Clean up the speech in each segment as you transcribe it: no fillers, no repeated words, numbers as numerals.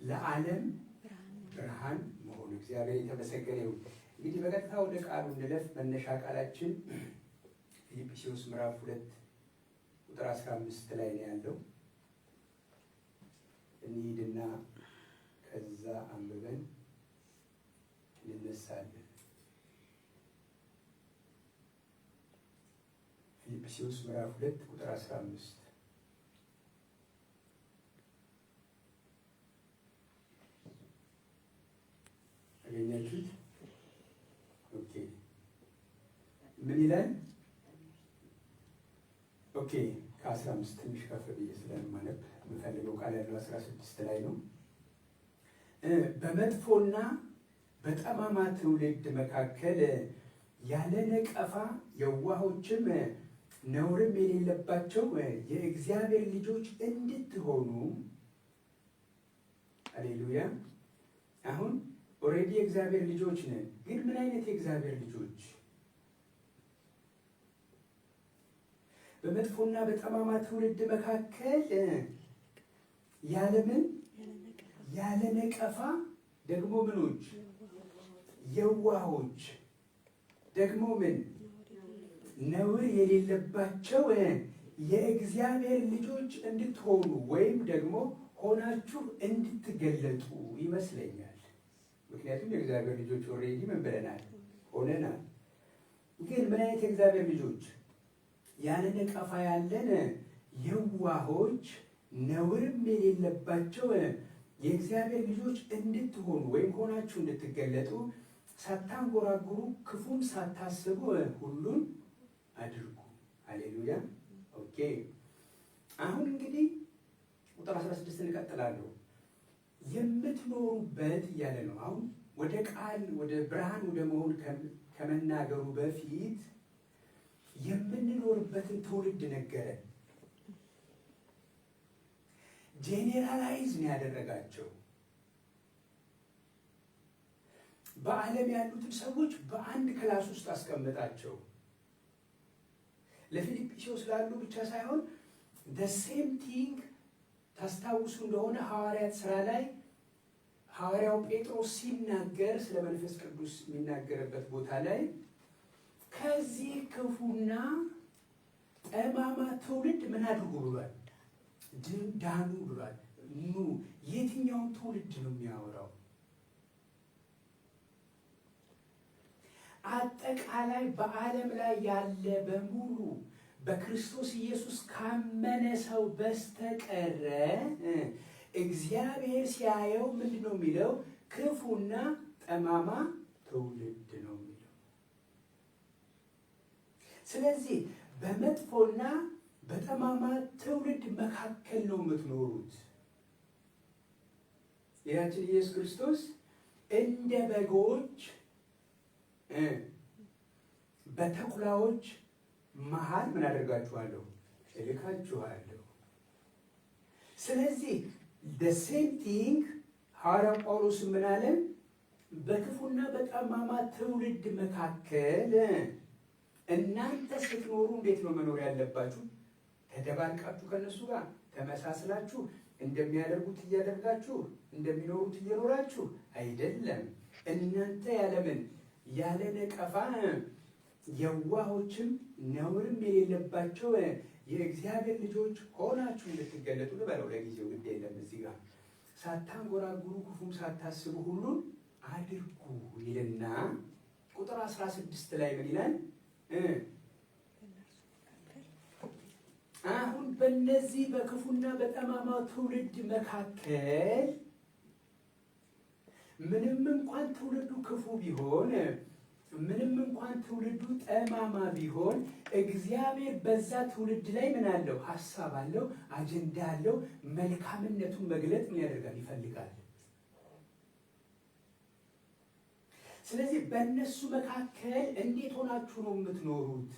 ለዓለም ብርሃን መሆን። እግዚአብሔር የተመሰገነ ይሁን። እንግዲህ በቀጥታ ወደ ቃሉ እንለፍ። መነሻ ቃላችን ፊልጵስዩስ ምዕራፍ 2 ቁጥር 15 ላይ ነው ያለው። እንሂድና ከዛ አንብበን እንነሳለን። ፊልጵስዩስ ምዕራፍ 2 ቁጥር 15። አገኛችሁት? Okay፣ ምን ይላል? Okay፣ ከ15 ትንሽ ከፍ ብዬ ስለማነብ የምፈልገው ቃል ያለው 16 ላይ ነው። በመጥፎና በጠማማ ትውልድ መካከል ያለ ነቀፋ የዋሆችም ነውርም የሌለባቸው የእግዚአብሔር ልጆች እንድትሆኑ። አሌሉያ። አሁን already የእግዚአብሔር ልጆች ነን። ግን ምን አይነት የእግዚአብሔር ልጆች? በመጥፎና በጠማማ ትውልድ መካከል ያለምን ያለ ነቀፋ ደግሞ ምኖች የዋሆች ደግሞ ምን ነውር የሌለባቸው የእግዚአብሔር ልጆች እንድትሆኑ ወይም ደግሞ ሆናችሁ እንድትገለጡ ይመስለኛል። ምክንያቱም የእግዚአብሔር ልጆች already ምን ብለናል? ሆነናል። ግን ምን አይነት የእግዚአብሔር ልጆች? ያለ ነቀፋ ያለን የዋሆች ነውርም የሌለባቸው የእግዚአብሔር ልጆች እንድትሆኑ ወይም ሆናችሁ እንድትገለጡ ሳታንጎራጉሩ ክፉም ሳታስቡ ሁሉን አድርጉ። ሃሌሉያ። Okay። አሁን እንግዲህ ቁጥር 16 እንቀጥላለሁ። የምትኖሩበት እያለ ነው። አሁን ወደ ቃል ወደ ብርሃን ወደ መሆን ከመናገሩ በፊት የምንኖርበትን ትውልድ ነገረን። Generalize ነው ያደረጋቸው። በዓለም ያሉትን ሰዎች በአንድ class ውስጥ አስቀምጣቸው። ለፊልጵስዩስ ላሉ ብቻ ሳይሆን the same thing ታስታውሱ እንደሆነ ሐዋርያት ስራ ላይ ሐዋርያው ጴጥሮስ ሲናገር ስለ መንፈስ ቅዱስ የሚናገርበት ቦታ ላይ ከዚህ ክፉና ጠማማ ትውልድ ምን አድርጉ ብሏል? ዳኑ ብሏል። ኑ የትኛውን ትውልድ ነው የሚያወራው? አጠቃላይ በዓለም ላይ ያለ በሙሉ በክርስቶስ ኢየሱስ ካመነ ሰው በስተቀረ እግዚአብሔር ሲያየው ምንድን ነው የሚለው? ክፉና ጠማማ ትውልድ ነው የሚለው። ስለዚህ በመጥፎና በጠማማ ትውልድ መካከል ነው የምትኖሩት። ጌታችን ኢየሱስ ክርስቶስ እንደ በጎች በተኩላዎች መሃል ምን አደርጋችኋለሁ? እልካችኋለሁ። ስለዚህ the same thing ሐዋርያው ጳውሎስ ምን አለን? በክፉና በጠማማ ትውልድ መካከል እናንተ ስትኖሩ እንዴት ነው መኖር ያለባችሁ? ተደባልቃችሁ ከነሱ ጋር ተመሳስላችሁ እንደሚያደርጉት እያደርጋችሁ እንደሚኖሩት እየኖራችሁ አይደለም። እናንተ ያለምን ያለ ነቀፋ የዋሆችም ነውርም የሌለባቸው የእግዚአብሔር ልጆች ሆናችሁ እንድትገለጡ ልበለው። ለጊዜው ግድ የለም። እዚህ ጋር ሳታንጎራጉሩ ክፉም ሳታስቡ ሁሉን አድርጉ ይልና ቁጥር 16 ላይ ምን ይላል? አሁን በእነዚህ በክፉና በጠማማ ትውልድ መካከል ምንም እንኳን ትውልዱ ክፉ ቢሆን፣ ምንም እንኳን ትውልዱ ጠማማ ቢሆን፣ እግዚአብሔር በዛ ትውልድ ላይ ምን አለው? ሀሳብ አለው፣ አጀንዳ አለው። መልካምነቱን መግለጥ ምን ያደርጋል? ይፈልጋል። ስለዚህ በእነሱ መካከል እንዴት ሆናችሁ ነው የምትኖሩት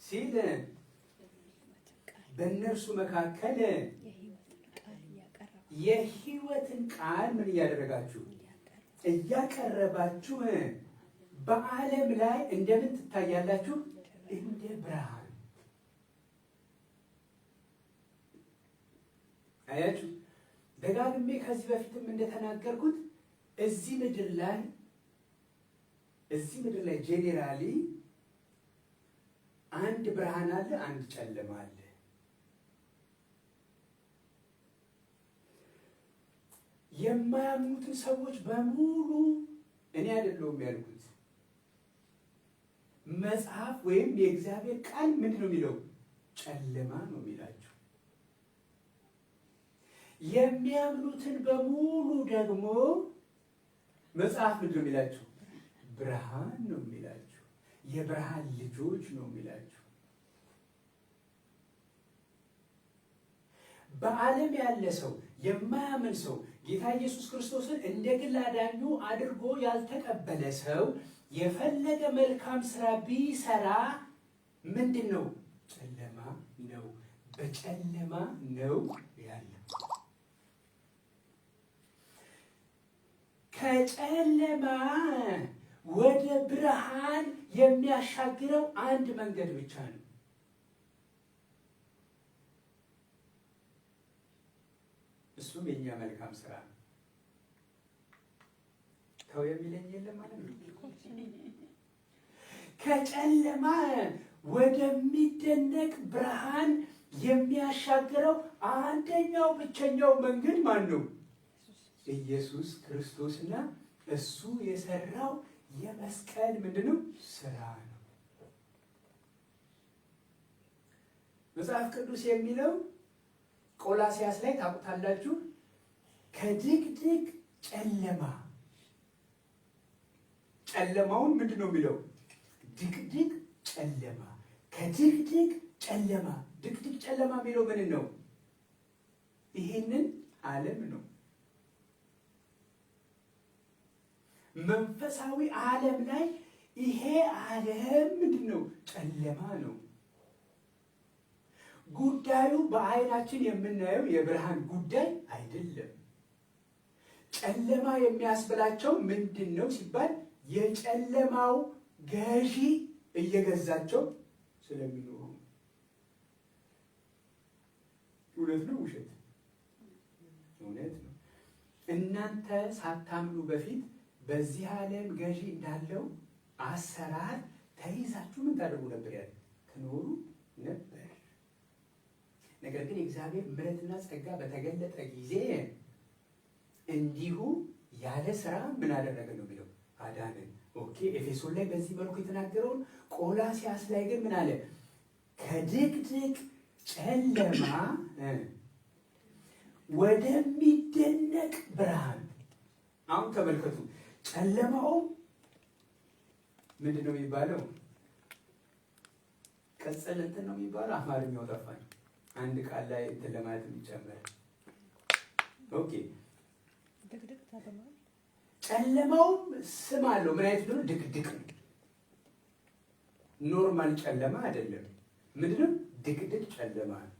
ሲል በእነርሱ መካከል የሕይወትን ቃል ምን እያደረጋችሁ እያቀረባችሁ በዓለም ላይ እንደምን ትታያላችሁ? እንደ ብርሃን። አያችሁ፣ ደጋግሜ ከዚህ በፊትም እንደተናገርኩት እዚህ ምድር ላይ generally አንድ ብርሃን አለ፣ አንድ ጨለማ አለ። የማያምኑትን ሰዎች በሙሉ እኔ አይደለሁም ያልኩት፣ መጽሐፍ ወይም የእግዚአብሔር ቃል ምንድን ነው የሚለው? ጨለማ ነው የሚላቸው። የሚያምኑትን በሙሉ ደግሞ መጽሐፍ ምንድን ነው የሚላቸው? ብርሃን ነው የሚላቸው። የብርሃን ልጆች ነው የሚላቸው። በዓለም ያለ ሰው፣ የማያምን ሰው፣ ጌታ ኢየሱስ ክርስቶስን እንደ ግል አዳኙ አድርጎ ያልተቀበለ ሰው የፈለገ መልካም ስራ ቢሰራ ምንድን ነው? ጨለማ ነው። በጨለማ ነው ያለው። ከጨለማ ወደ ብርሃን የሚያሻግረው አንድ መንገድ ብቻ ነው። እሱም የኛ መልካም ስራ ነው። ተው የሚለኝ የለም ማለት ነው። ከጨለማ ወደሚደነቅ ብርሃን የሚያሻግረው አንደኛው ብቸኛው መንገድ ማን ነው? ኢየሱስ ክርስቶስና እሱ የሰራው የመስቀል ምንድን ነው? ስራ ነው። መጽሐፍ ቅዱስ የሚለው ቆላሲያስ ላይ ታውቁታላችሁ። ከድቅድቅ ጨለማ፣ ጨለማውን ምንድን ነው የሚለው? ድቅድቅ ጨለማ፣ ከድቅድቅ ጨለማ። ድቅድቅ ጨለማ የሚለው ምን ነው? ይሄንን ዓለም ነው። መንፈሳዊ ዓለም ላይ ይሄ ዓለም ምንድን ነው? ጨለማ ነው። ጉዳዩ በአይናችን የምናየው የብርሃን ጉዳይ አይደለም። ጨለማ የሚያስብላቸው ምንድን ነው ሲባል የጨለማው ገዢ እየገዛቸው ስለሚኖሩ። እውነት ነው ውሸት? እውነት ነው። እናንተ ሳታምኑ በፊት በዚህ ዓለም ገዢ እንዳለው አሰራር ተይዛችሁ ምን ታደርጉ ነበር? ያለ ትኖሩ ነበር። ነገር ግን የእግዚአብሔር ምሕረትና ጸጋ በተገለጠ ጊዜ እንዲሁ ያለ ስራ ምን አደረገ ነው የሚለው? አዳነን። Okay፣ ኤፌሶን ላይ በዚህ መልኩ የተናገረውን ቆላሲያስ ላይ ግን ምን አለ? ከድቅድቅ ጨለማ ወደሚደነቅ ብርሃን። አሁን ተመልከቱ። ጨለማው ምንድን ነው የሚባለው? ቅጽል እንትን ነው የሚባለው። አማርኛው ጠፋኝ። አንድ ቃል ላይ እንትን ለማለት የሚጨመር፣ okay። ድቅድቅ ተብሏል። ጨለማውም ስም አለው። ምን አይነት ነው? ድቅድቅ ነው። Normal ጨለማ አይደለም። ምንድነው? ድቅድቅ ጨለማ ነው።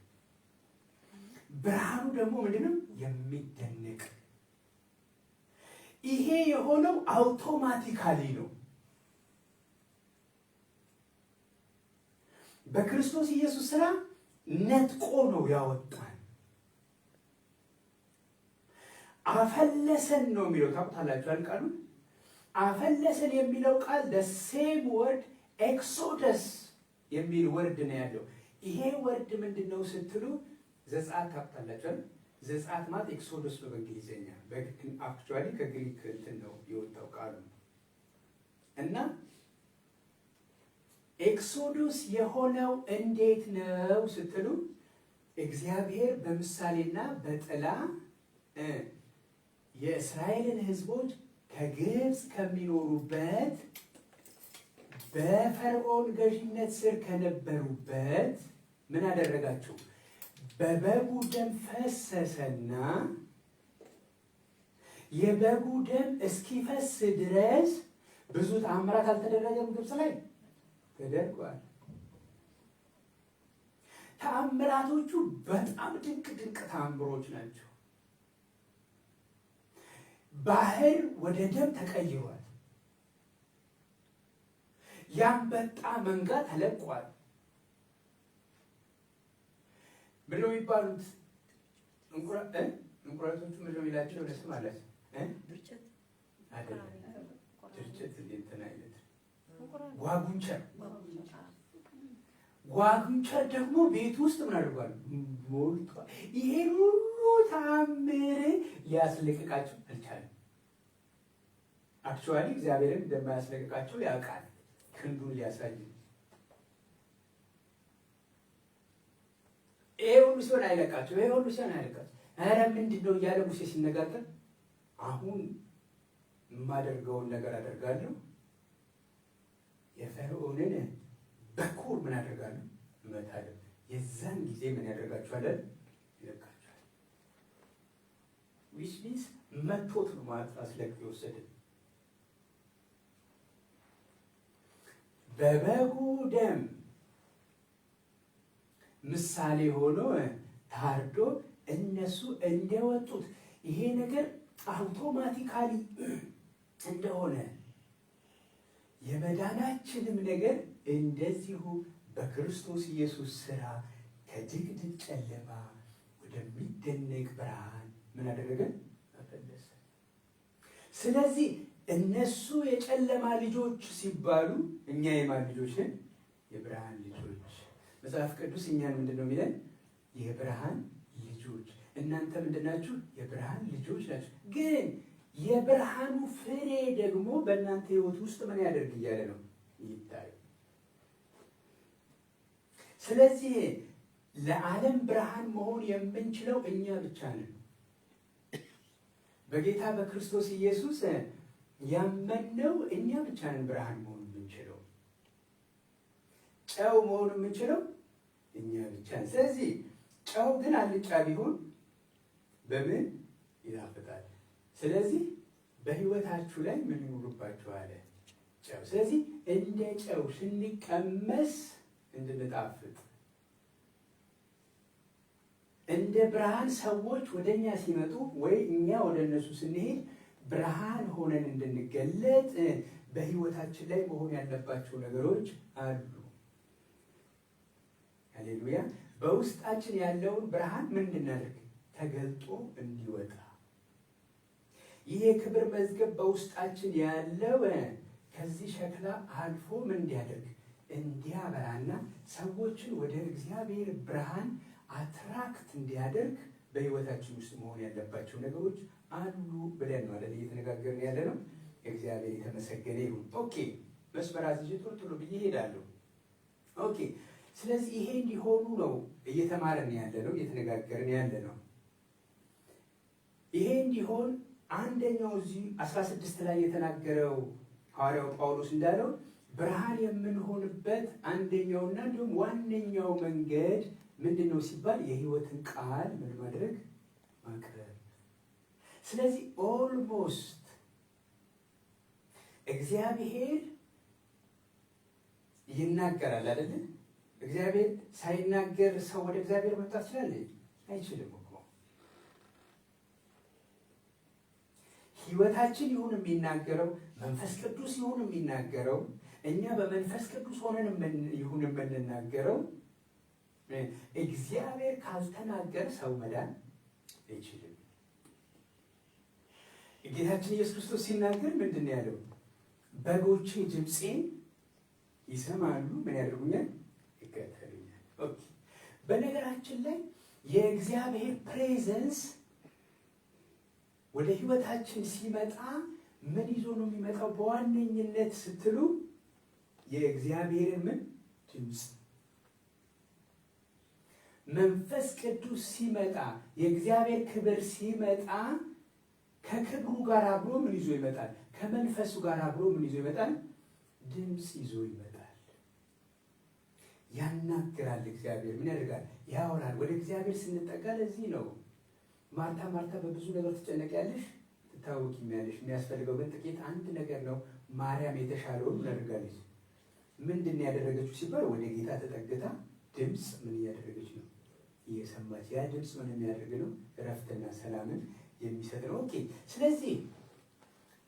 ብርሃኑ ደግሞ ምንድነው? የሚደነቅ። ይሄ የሆነው automatically ነው። በክርስቶስ ኢየሱስ ስራ ነጥቆ ነው ያወጣን። አፈለሰን ነው የሚለው፣ ታውቁታላችሁ ቃሉን። አፈለሰን የሚለው ቃል the same word exodus የሚል word ነው ያለው። ይሄ word ምንድን ነው ስትሉ ዘጸአት ታውቁታላችሁ። ዘጸአት ማለት exodus ነው በእንግሊዝኛ። Actually ከግሪክ እንትን ነው የወጣው ቃሉ። እና exodus የሆነው እንዴት ነው ስትሉ እግዚአብሔር በምሳሌና በጥላ የእስራኤልን ሕዝቦች ከግብፅ ከሚኖሩበት፣ በፈርዖን ገዢነት ስር ከነበሩበት ምን አደረጋቸው? በበጉ ደም ፈሰሰና የበጉ ደም እስኪፈስ ድረስ ብዙ ተአምራት አልተደረገም? ግብፅ ላይ ተደርጓል። ተአምራቶቹ በጣም ድንቅ ድንቅ ተአምሮች ናቸው። ባህር ወደ ደም ተቀይሯል። የአንበጣ መንጋ ተለቋል። ምንድነው የሚባሉት? እንቁራሪቶቹ ምንድን ነው የሚላቸው? የሆነ ስም አላቸው እ ድርጭት። አይደለም፣ ድርጭት እንትን አይነት ጓጉንቸር። ጓጉንቸር ደግሞ ቤት ውስጥ ምን አድርጓል? ሞልቷል። ይሄን ሁሉ ተአምር ሊያስለቅቃቸው አልቻለም። Actually እግዚአብሔርን እንደማያስለቅቃቸው ያውቃል። ክንዱን ሊያሳይ ይሄ ሁሉ ሲሆን አይለቃቸው፣ ይሄ ሁሉ ሲሆን አይለቃቸው። ኧረ ምንድን ነው እያለ ሙሴ ሲነጋገር አሁን የማደርገውን ነገር አደርጋለሁ፣ የፈርዖንን በኩር ምን አደርጋለሁ? እመታለሁ። የዛን ጊዜ ምን ያደርጋችኋል? ይለቃችኋል። Which means መቶት ነው ማለት አስለቅቆ የወሰደ። በበጉ ደም ምሳሌ ሆኖ ታርዶ እነሱ እንደወጡት ይሄ ነገር automatically እንደሆነ የመዳናችንም ነገር እንደዚሁ በክርስቶስ ኢየሱስ ስራ ከድቅድቅ ጨለማ ወደሚደነቅ ብርሃን ምን አደረገን? አፈለሰ። ስለዚህ እነሱ የጨለማ ልጆች ሲባሉ እኛ የማን ልጆች ነን? የብርሃን ልጆች። መጽሐፍ ቅዱስ እኛን ምንድን ነው የሚለን? የብርሃን ልጆች። እናንተ ምንድን ናችሁ? የብርሃን ልጆች ናችሁ። ግን የብርሃኑ ፍሬ ደግሞ በእናንተ ሕይወት ውስጥ ምን ያደርግ እያለ ነው? ይታይ። ስለዚህ ለዓለም ብርሃን መሆን የምንችለው እኛ ብቻ ነን። በጌታ በክርስቶስ ኢየሱስ ያመንነው እኛ ብቻ ነን ብርሃን መሆን የምንችለው። ጨው መሆን የምንችለው እኛ ብቻ ነን። ስለዚህ ጨው ግን አልጫ ቢሆን በምን ይጣፍጣል? ስለዚህ በሕይወታችሁ ላይ ምን ይኑርባችኋል? ጨው። ስለዚህ እንደ ጨው ስንቀመስ እንድንጣፍጥ፣ እንደ ብርሃን ሰዎች ወደ እኛ ሲመጡ ወይ እኛ ወደ እነሱ ስንሄድ ብርሃን ሆነን እንድንገለጥ በሕይወታችን ላይ መሆን ያለባቸው ነገሮች አሉ። ሃሌሉያ። በውስጣችን ያለውን ብርሃን ምን እንድናደርግ? ተገልጦ እንዲወጣ። ይህ የክብር መዝገብ በውስጣችን ያለው ከዚህ ሸክላ አልፎ ምን እንዲያደርግ? እንዲያበራና ሰዎችን ወደ እግዚአብሔር ብርሃን attract እንዲያደርግ በሕይወታችን ውስጥ መሆን ያለባቸው ነገሮች አሉ ብለን ነው አይደል እየተነጋገርን ያለ ነው። እግዚአብሔር የተመሰገነ ይሁን። Okay፣ መስመር አዝዤ ቶሎ ቶሎ ብዬ እሄዳለሁ። Okay፣ ስለዚህ ይሄ እንዲሆኑ ነው እየተማርን ያለ ነው፣ እየተነጋገርን ያለ ነው። ይሄ እንዲሆን አንደኛው እዚህ 16 ላይ የተናገረው ሐዋርያው ጳውሎስ እንዳለው ብርሃን የምንሆንበት አንደኛውና እንዲሁም ዋነኛው መንገድ ምንድን ነው ሲባል የሕይወትን ቃል ምን ማድረግ? ማቅረብ። ስለዚህ almost እግዚአብሔር ይናገራል አይደለ? እግዚአብሔር ሳይናገር ሰው ወደ እግዚአብሔር መምጣት ይችላል? አይችልም እኮ። ሕይወታችን ይሁን የሚናገረው፣ መንፈስ ቅዱስ ይሁን የሚናገረው፣ እኛ በመንፈስ ቅዱስ ሆነን ይሁን የምንናገረው፣ እግዚአብሔር ካልተናገረ ሰው መዳን አይችልም። ጌታችን ኢየሱስ ክርስቶስ ሲናገር ምንድን ነው ያለው? በጎቼ ድምፄን ይሰማሉ፣ ምን ያደርጉኛል? ይከተሉኛል። Okay። በነገራችን ላይ የእግዚአብሔር presence ወደ ህይወታችን ሲመጣ ምን ይዞ ነው የሚመጣው? በዋነኝነት ስትሉ የእግዚአብሔርን ምን? ድምፅ። መንፈስ ቅዱስ ሲመጣ፣ የእግዚአብሔር ክብር ሲመጣ ከክብሩ ጋር አብሮ ምን ይዞ ይመጣል? ከመንፈሱ ጋር አብሮ ምን ይዞ ይመጣል? ድምፅ ይዞ ይመጣል። ያናግራል። እግዚአብሔር ምን ያደርጋል? ያወራል። ወደ እግዚአብሔር ስንጠጋ ለዚህ ነው ማርታ ማርታ በብዙ ነገር ትጨነቂያለሽ፣ ትታወቂያለሽ፣ የሚያስፈልገው ግን ጥቂት አንድ ነገር ነው። ማርያም የተሻለውን ምን አድርጋለች? ምንድን ነው ያደረገችው ሲባል ወደ ጌታ ተጠግታ ድምፅ ምን እያደረገች ነው? እየሰማች። ያ ድምፅ ምን የሚያደርግ ነው? እረፍትና ሰላምን የሚሰጥ ነው። Okay። ስለዚህ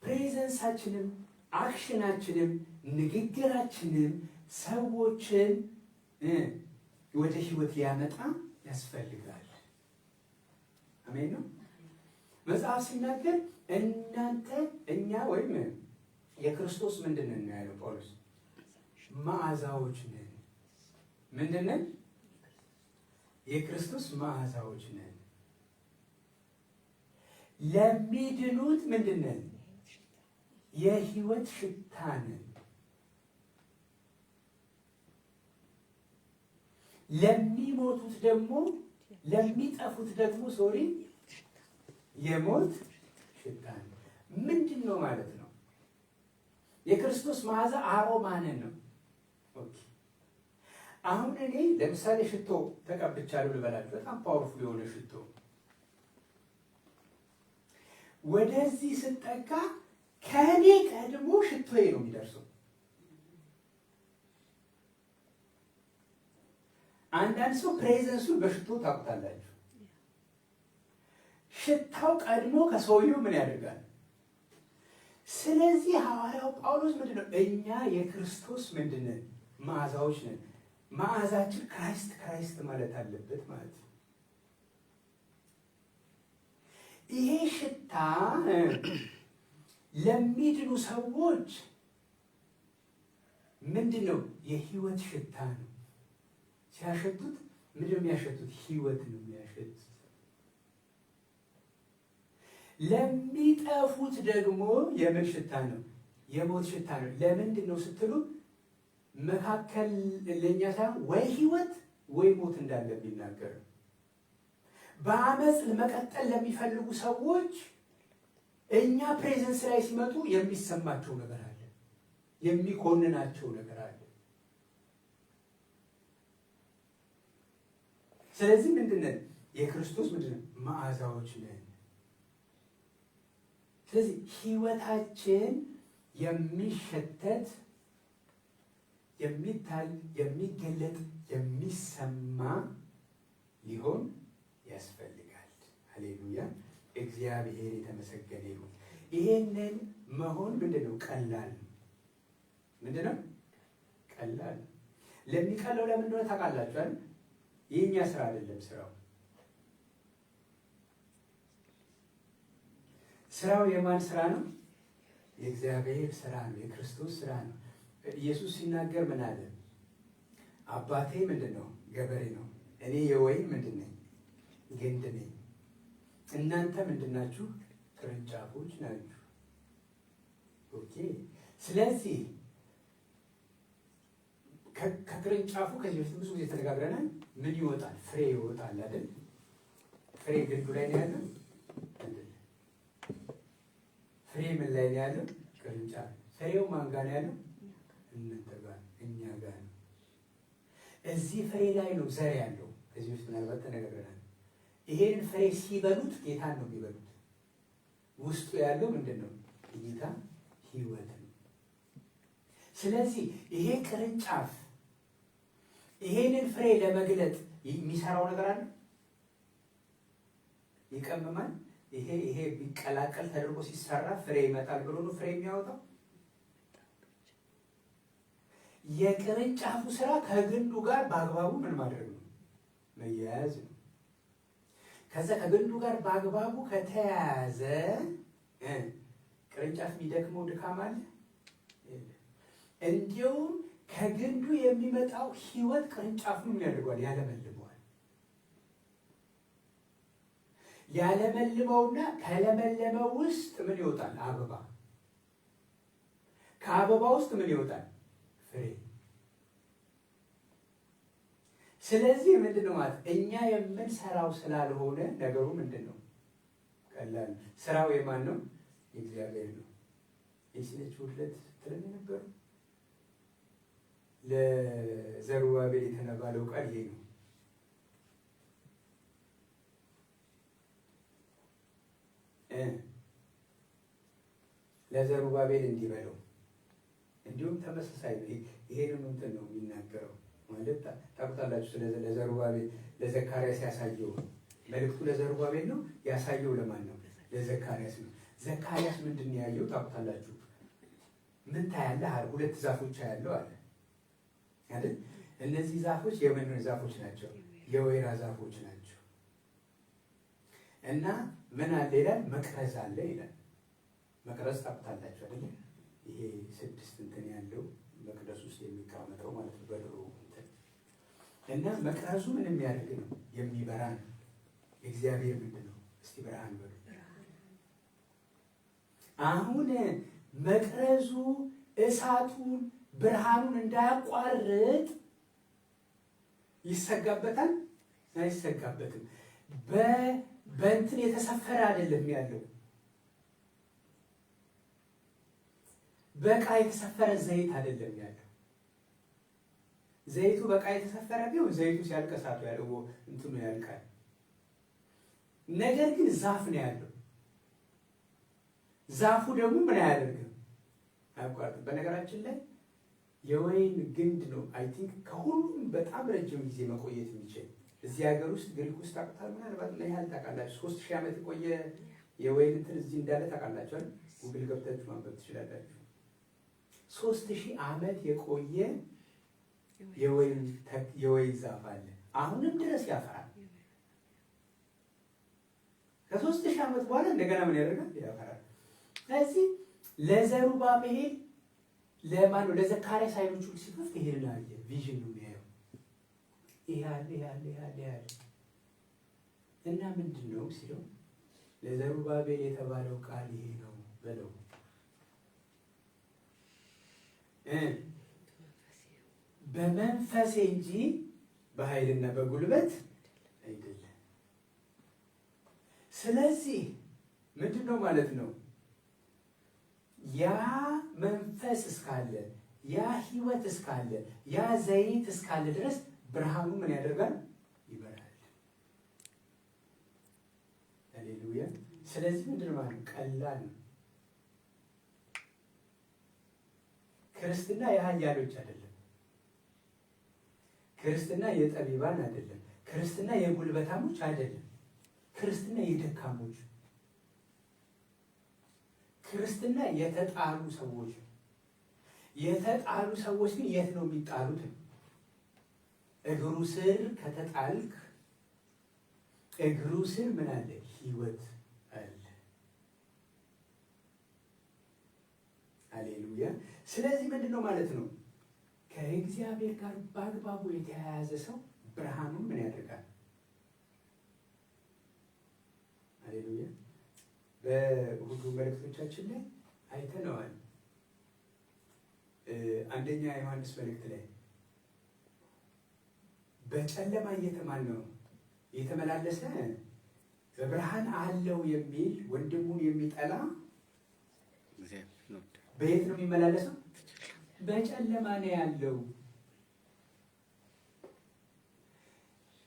presence ኣችንም action ኣችንም ንግግራችንም ሰዎችን ወደ ህይወት ሊያመጣ ያስፈልጋል። አሜን ነው። መጽሐፍ ሲናገር እናንተ እኛ ወይም የክርስቶስ ምንድን ነን ያለው ጳውሎስ? መዓዛዎች ነን። ምንድን ነን? የክርስቶስ መዓዛዎች ነን። ለሚድኑት ምንድን ነን? የሕይወት ሽታ ነን። ለሚሞቱት ደግሞ ለሚጠፉት ደግሞ sorry የሞት ሽታ ነው። ምንድን ነው ማለት ነው? የክርስቶስ መዓዛ aroma ነን ነው። Okay አሁን እኔ ለምሳሌ ሽቶ ተቀብቻለሁ ልበላችሁ፣ በጣም powerful የሆነ ሽቶ ወደዚህ ስጠጋ ከእኔ ቀድሞ ሽቶዬ ነው የሚደርሰው። አንዳንድ ሰው presence ኡን በሽቶ ታውቁታላችሁ። ሽታው ቀድሞ ከሰውየው ምን ያደርጋል? ስለዚህ ሐዋርያው ጳውሎስ ምንድን ነው እኛ የክርስቶስ ምንድን ነን? መዓዛዎች ነን። መዓዛችን Christ Christ ማለት አለበት ማለት ነው። ይሄ ሽታ ለሚድኑ ሰዎች ምንድን ነው? የህይወት ሽታ ነው። ሲያሸቱት ምንድን ነው የሚያሸቱት? ህይወት ነው የሚያሸቱት። ለሚጠፉት ደግሞ የምን ሽታ ነው? የሞት ሽታ ነው። ለምንድን ነው ስትሉ መካከል ለእኛ ሳይሆን ወይ ህይወት ወይ ሞት እንዳለ የሚናገር ነው። በአመፅ መቀጠል ለሚፈልጉ ሰዎች እኛ presence ላይ ሲመጡ የሚሰማቸው ነገር አለ፣ የሚኮንናቸው ነገር አለ። ስለዚህ ምንድን ነን? የክርስቶስ ምንድን ነን? መዓዛዎች ነን። ስለዚህ ህይወታችን የሚሸተት የሚታይ የሚገለጥ የሚሰማ ሊሆን ያስፈልጋል። ሃሌሉያ! እግዚአብሔር የተመሰገነ ይሁን። ይሄንን መሆን ምንድን ነው? ቀላል ምንድን ነው? ቀላል ለሚቀለው ለምን እንደሆነ ታውቃላችሁ አይደል? የእኛ ስራ አይደለም ስራው። ስራው የማን ስራ ነው? የእግዚአብሔር ስራ ነው። የክርስቶስ ስራ ነው። ኢየሱስ ሲናገር ምን አለ? አባቴ ምንድን ነው? ገበሬ ነው። እኔ የወይን ምንድን ነኝ? ግንድ ነኝ። እናንተ ምንድን ናችሁ? ቅርንጫፎች ናችሁ። Okay። ስለዚህ ከቅርንጫፉ ከዚህ በፊት ብዙ ጊዜ ተነጋግረናል። ምን ይወጣል? ፍሬ ይወጣል አይደል? ፍሬ ግንዱ ላይ ነው ያለው። ፍሬ ምን ላይ ነው ያለው? ቅርንጫፍ። ፍሬው ማን ጋር ነው ያለው? እናንተ ጋር፣ እኛ ጋር ነው። እዚህ ፍሬ ላይ ነው ዘር ያለው። ከዚህ በፊት ምናልባት ተነጋግረናል። ይሄን ፍሬ ሲበሉት ጌታን ነው የሚበሉት። ውስጡ ያለው ምንድን ነው? የጌታ ሕይወት ነው። ስለዚህ ይሄ ቅርንጫፍ ይሄንን ፍሬ ለመግለጥ የሚሰራው ነገር አለ፣ ይቀምማል። ይሄ ይሄ ቢቀላቀል ተደርጎ ሲሰራ ፍሬ ይመጣል ብሎ ነው ፍሬ የሚያወጣው። የቅርንጫፉ ስራ ከግንዱ ጋር በአግባቡ ምን ማድረግ ነው? መያያዝ ነው። ከዛ ከግንዱ ጋር በአግባቡ ከተያያዘ ቅርንጫፍ የሚደክመው ድካም አለ? እንዲሁም ከግንዱ የሚመጣው ሕይወት ቅርንጫፉን ምን ያደርገዋል? ያለመልመዋል። ያለመልመውና ከለመለመው ውስጥ ምን ይወጣል? አበባ። ከአበባ ውስጥ ምን ይወጣል? ፍሬ። ስለዚህ ምንድን ነው ማለት እኛ የምንሰራው ስላልሆነ ነገሩ ምንድን ነው? ቀላል። ስራው የማን ነው? የእግዚአብሔር ነው። የስለች ውድለት ስትለን የነበረው ለዘሩባቤል የተባለው ቃል ይሄ ነው። ለዘሩባቤል እንዲህ በለው። እንዲሁም ተመሳሳይ ነው። ይሄንን እንትን ነው የሚናገረው ማለት ታውቁታላችሁ። ስለ ለዘሩባቤል ለዘካርያስ ያሳየው መልእክቱ ለዘሩባቤል ነው። ያሳየው ለማን ነው? ለዘካርያስ ነው። ዘካርያስ ምንድን ነው ያየው? ታውቁታላችሁ። ምን ታያለህ? ሁለት ዛፎች ያለው አለ አይደል? እነዚህ ዛፎች የምን ዛፎች ናቸው? የወይራ ዛፎች ናቸው። እና ምን አለ ይላል? መቅረዝ አለ ይላል። መቅረዝ ታውቁታላችሁ አይደለ? ይሄ ስድስት እንትን ያለው መቅደስ ውስጥ የሚቀመጠው ማለት ነው፣ በድሮ እንትን። እና መቅረዙ ምን የሚያደርግ ነው? የሚበራ ነው። የእግዚአብሔር ምንድን ነው? እስቲ ብርሃን በሉ። አሁን መቅረዙ እሳቱን ብርሃኑን እንዳያቋርጥ ይሰጋበታል? አይሰጋበትም። በእንትን የተሰፈረ አይደለም ያለው፣ በዕቃ የተሰፈረ ዘይት አይደለም ያለው። ዘይቱ በዕቃ የተሰፈረ ቢሆን ዘይቱ ሲያልቅ እሳቱ ያለው እንትኑ ያልቃል። ነገር ግን ዛፍ ነው ያለው። ዛፉ ደግሞ ምን አያደርግም? አያቋርጥም። በነገራችን ላይ የወይን ግንድ ነው I think ከሁሉም በጣም ረጅም ጊዜ መቆየት የሚችል። እዚህ ሀገር ውስጥ፣ ግሪክ ውስጥ ታውቁታል። ምናልባት ምን ያህል ታውቃላችሁ? 3000 ዓመት የቆየ የወይን እንትን እዚህ እንዳለ ታውቃላችሁ አይደል? ጉግል ገብታችሁ ማንበብ ትችላላችሁ። 3000 ዓመት የቆየ የወይን ዛፍ አለ። አሁንም ድረስ ያፈራል። ከ3000 ዓመት በኋላ እንደገና ምን ያደርጋል? ያፈራል። ስለዚህ ለዘሩባቤል፣ ለማን ነው፣ ለዘካርያስ አይኖቹን ሲከፍት ይሄንን አየ። Vision ነው የሚያየው። ይሄ አለ፣ ይሄ አለ፣ ይሄ አለ፣ ይሄ አለ። እና ምንድን ነው ሲለው ለዘሩባቤል የተባለው ቃል ይሄ ነው በለው በመንፈሴ እንጂ በኃይልና በጉልበት አይደለም። ስለዚህ ምንድን ነው ማለት ነው? ያ መንፈስ እስካለ፣ ያ ህይወት እስካለ፣ ያ ዘይት እስካለ ድረስ ብርሃኑ ምን ያደርጋል? ይበራል። ሃሌሉያ። ስለዚህ ምንድን ነው ማለት ነው? ቀላል ነው። ክርስትና የኃያሎች አይደለም። ክርስትና የጠቢባን አይደለም። ክርስትና የጉልበታሞች አይደለም። ክርስትና የደካሞች፣ ክርስትና የተጣሉ ሰዎች። የተጣሉ ሰዎች ግን የት ነው የሚጣሉት? እግሩ ስር ከተጣልክ እግሩ ስር ምን አለ? ህይወት አለ። ሃሌሉያ። ስለዚህ ምንድን ነው ማለት ነው? ከእግዚአብሔር ጋር በአግባቡ የተያያዘ ሰው ብርሃኑን ምን ያደርጋል? ሃሌሉያ። በእሁዱ መልእክቶቻችን ላይ አይተነዋል። አንደኛ ዮሐንስ መልእክት ላይ በጨለማ እየተማን ነው እየተመላለሰ በብርሃን አለው የሚል ወንድሙን የሚጠላ በየት ነው የሚመላለሰው? በጨለማ ነው ያለው።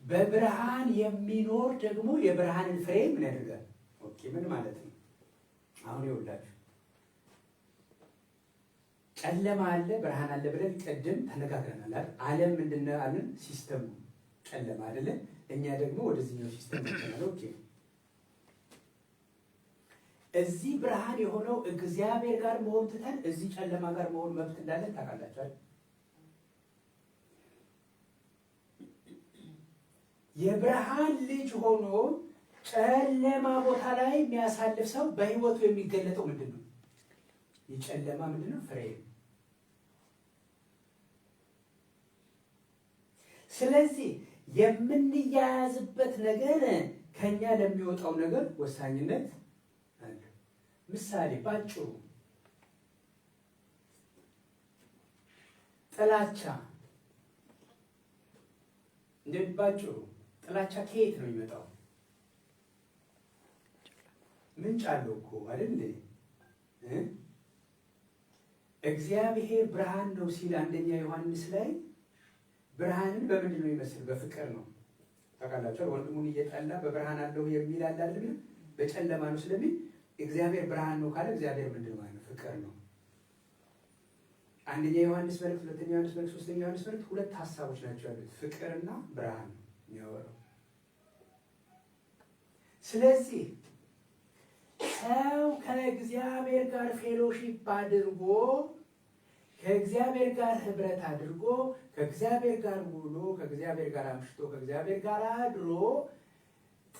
በብርሃን የሚኖር ደግሞ የብርሃንን ፍሬ ምን ያደርጋል? Okay፣ ምን ማለት ነው? አሁን ይኸውላችሁ ጨለማ አለ፣ ብርሃን አለ ብለን ቅድም ተነጋግረናል አይደል? ዓለም ምንድን ነው አልን? System ኡ ጨለማ አይደለ? እኛ ደግሞ ወደዚህኛው system መጥተናል። Okay፣ እዚህ ብርሃን የሆነው እግዚአብሔር ጋር መሆን ትተን እዚህ ጨለማ ጋር መሆን መብት እንዳለን ታውቃላችሁ አይደል? የብርሃን ልጅ ሆኖ ጨለማ ቦታ ላይ የሚያሳልፍ ሰው በህይወቱ የሚገለጠው ምንድን ነው? የጨለማ ምንድን ነው? ፍሬ። ስለዚህ የምንያያዝበት ነገር ከኛ ለሚወጣው ነገር ወሳኝነት አለ። ምሳሌ ባጭሩ ጥላቻ እንደ ባጭሩ ጥላቻ ከየት ነው የሚመጣው? ምንጭ አለው እኮ አይደል እንዴ? እግዚአብሔር ብርሃን ነው ሲል አንደኛ ዮሐንስ ላይ ብርሃንን በምንድን ነው የሚመስል? በፍቅር ነው። ታውቃላችሁ፣ ወንድሙን እየጠላ በብርሃን አለው የሚል አለ አይደል? በጨለማ ነው ስለሚል እግዚአብሔር ብርሃን ነው ካለ እግዚአብሔር ምንድን ነው? ፍቅር ነው። አንደኛ ዮሐንስ መልእክት፣ ሁለተኛ ዮሐንስ መልእክት፣ ሶስተኛ ዮሐንስ መልእክት ሁለት ሀሳቦች ናቸው ያሉት፣ ፍቅርና ብርሃን ነው የሚያወራው። ስለዚህ ሰው ከእግዚአብሔር ጋር fellowship አድርጎ፣ ከእግዚአብሔር ጋር ህብረት አድርጎ፣ ከእግዚአብሔር ጋር ውሎ፣ ከእግዚአብሔር ጋር አምሽቶ፣ ከእግዚአብሔር ጋር አድሮ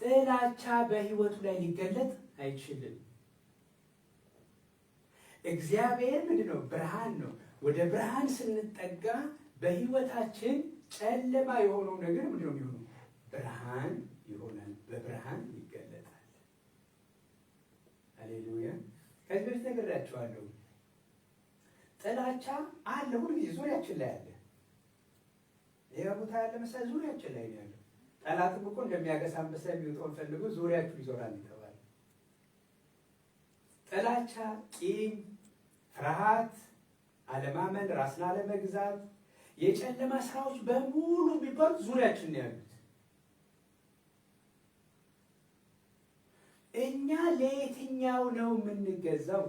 ጥላቻ በህይወቱ ላይ ሊገለጥ አይችልም። እግዚአብሔር ምንድን ነው? ብርሃን ነው። ወደ ብርሃን ስንጠጋ በህይወታችን ጨለማ የሆነው ነገር ምንድን ነው የሚሆነው? ብርሃን ይሆናል። በብርሃን ይገለጣል። ሃሌሉያ። ከዚህ በፊት ነግሬያችኋለሁ። ጥላቻ አለ፣ ሁልጊዜ ዙሪያችን ላይ አለ። ሌላ ቦታ ያለ መሰለህ ዙሪያችን ላይ ነው ያለው። ጠላትም እኮ እንደሚያገሳ አንበሳ የሚውጠውን ፈልጎ ዙሪያችሁ ይዞራል ይተባል። ጥላቻ፣ ቂም፣ ፍርሃት፣ አለማመን፣ ራስን አለመግዛት፣ የጨለማ ስራዎች በሙሉ የሚባሉት ዙሪያችን ነው ያሉት። እኛ ለየትኛው ነው የምንገዛው?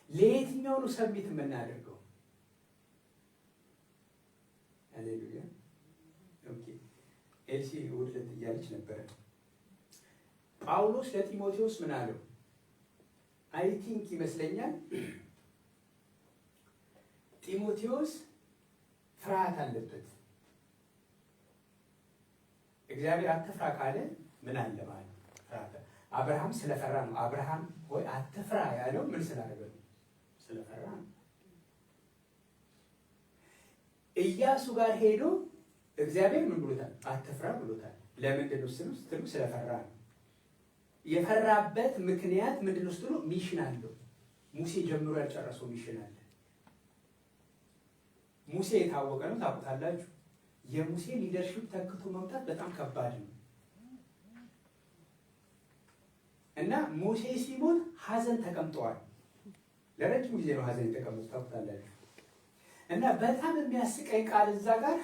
ለየትኛው ነው ሰሚት የምናደርገው? ሃሌሉያ። Okay፣ ኤልሲ እሑድ ዕለት እያለች ነበረ። ጳውሎስ ለጢሞቴዎስ ምን አለው? I think ይመስለኛል ጢሞቴዎስ ፍርሃት አለበት። እግዚአብሔር አትፍራ ካለ ምን አለ ማለት ፍርሃት። አብርሃም ስለፈራ ነው። አብርሃም ሆይ አትፍራ ያለው ምን ስላደረገ ነው? ስለፈራ ነው። ኢያሱ ጋር ሄዶ እግዚአብሔር ምን ብሎታል? አትፍራ ብሎታል። ለምንድን ነው ስትሉ ስለፈራ ነው። የፈራበት ምክንያት ምንድን ነው ስትሉ mission አለው። ሙሴ ጀምሮ ያልጨረሰው mission አለ። ሙሴ የታወቀ ነው፣ ታውቁታላችሁ። የሙሴ leadership ተክቶ መምጣት በጣም ከባድ ነው እና ሙሴ ሲሞት ሀዘን ተቀምጠዋል። ለረጅም ጊዜ ነው ሀዘን የተቀመጡት፣ ታውቁታላችሁ። እና በጣም የሚያስቀኝ ቃል እዛ ጋር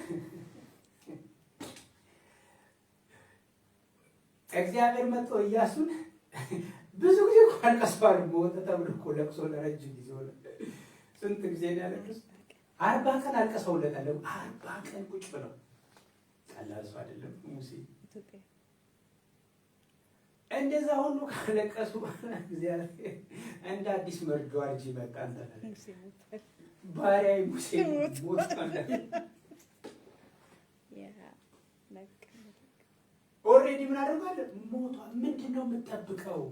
እግዚአብሔር መጥቶ ኢያሱን ብዙ ጊዜ እኮ አልቀሰዋል። ሞተ ተብሎ እኮ ለቅሶ ለረጅም ጊዜ ሆነ። ስንት ጊዜ ነው ያለቀሱት? 40 ቀን አልቀሰውለታል። 40 ቀን ቁጭ ብለው። ቀላል ሰው አይደለም ሙሴ። እንደዛ ሁሉ ካለቀሱ እግዚአብሔር እንደ አዲስ መርጆ አርጂ መጣ። ባሪያዬ ሙሴ ሞቷል። Already ምን አድርጓል? ሞቷል። ምንድን ነው የምጠብቀው?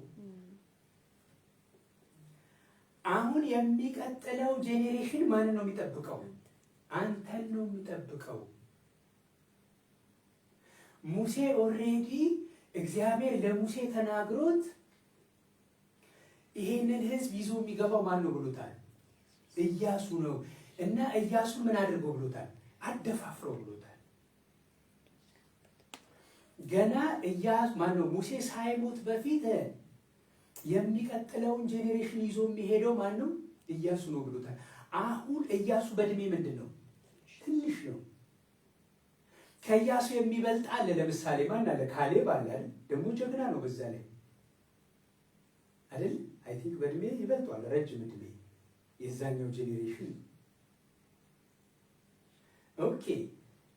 አሁን የሚቀጥለው generation ማንን ነው የሚጠብቀው? አንተን ነው የሚጠብቀው። ሙሴ already እግዚአብሔር ለሙሴ ተናግሮት ይሄንን ሕዝብ ይዞ የሚገባው ማን ነው ብሎታል? ኢያሱ ነው። እና ኢያሱ ምን አድርገው ብሎታል? አደፋፍረው ብሎታል። ገና ኢያሱ ማን ነው ሙሴ ሳይሞት በፊት የሚቀጥለውን generation ይዞ የሚሄደው ማን ነው? ኢያሱ ነው ብሎታል። አሁን ኢያሱ በእድሜ ምንድን ነው? ትንሽ ነው። ከኢያሱ የሚበልጥ አለ። ለምሳሌ ማን አለ? ካሌብ አለ አይደል? ደግሞ ጀግና ነው በዛ ላይ አይደል? I think በእድሜ ይበልጧል፣ ረጅም እድሜ የዛኛው generation። Okay።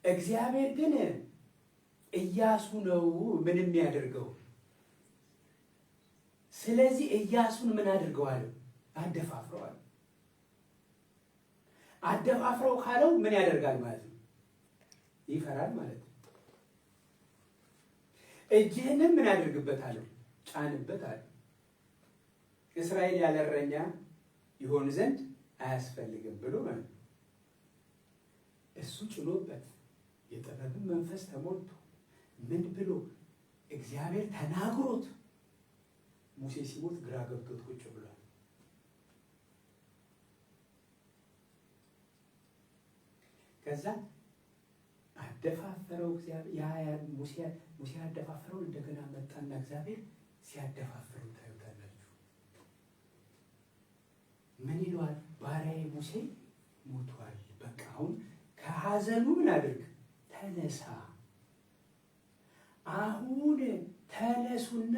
እግዚአብሔር ግን ኢያሱ ነው ምን የሚያደርገው። ስለዚህ ኢያሱን ምን አድርገዋል? አደፋፍረዋል። አደፋፍረው ካለው ምን ያደርጋል ማለት ነው? ይፈራል ማለት ነው። እጅህንም ምን ያደርግበት አለው? ጫንበት አለው። እስራኤል ያለ እረኛ ይሆን ዘንድ አያስፈልግም ብሎ ማለት ነው። እሱ ጭኖበት የጥበብን መንፈስ ተሞልቶ ምን ብሎ እግዚአብሔር ተናግሮት ሙሴ ሲሞት ግራ ገብቶት ቁጭ ብሏል። ከዛ አደፋፈረው እግዚአብሔር። ያ ሙሴ አደፋፈረው። እንደገና መጣና እግዚአብሔር ሲያደፋፍረው ታዩታላችሁ። ምን ይለዋል? ባሪያዬ ሙሴ ሞቷል። በቃ አሁን ከሀዘኑ ምን አድርግ? ተነሳ። አሁን ተነሱና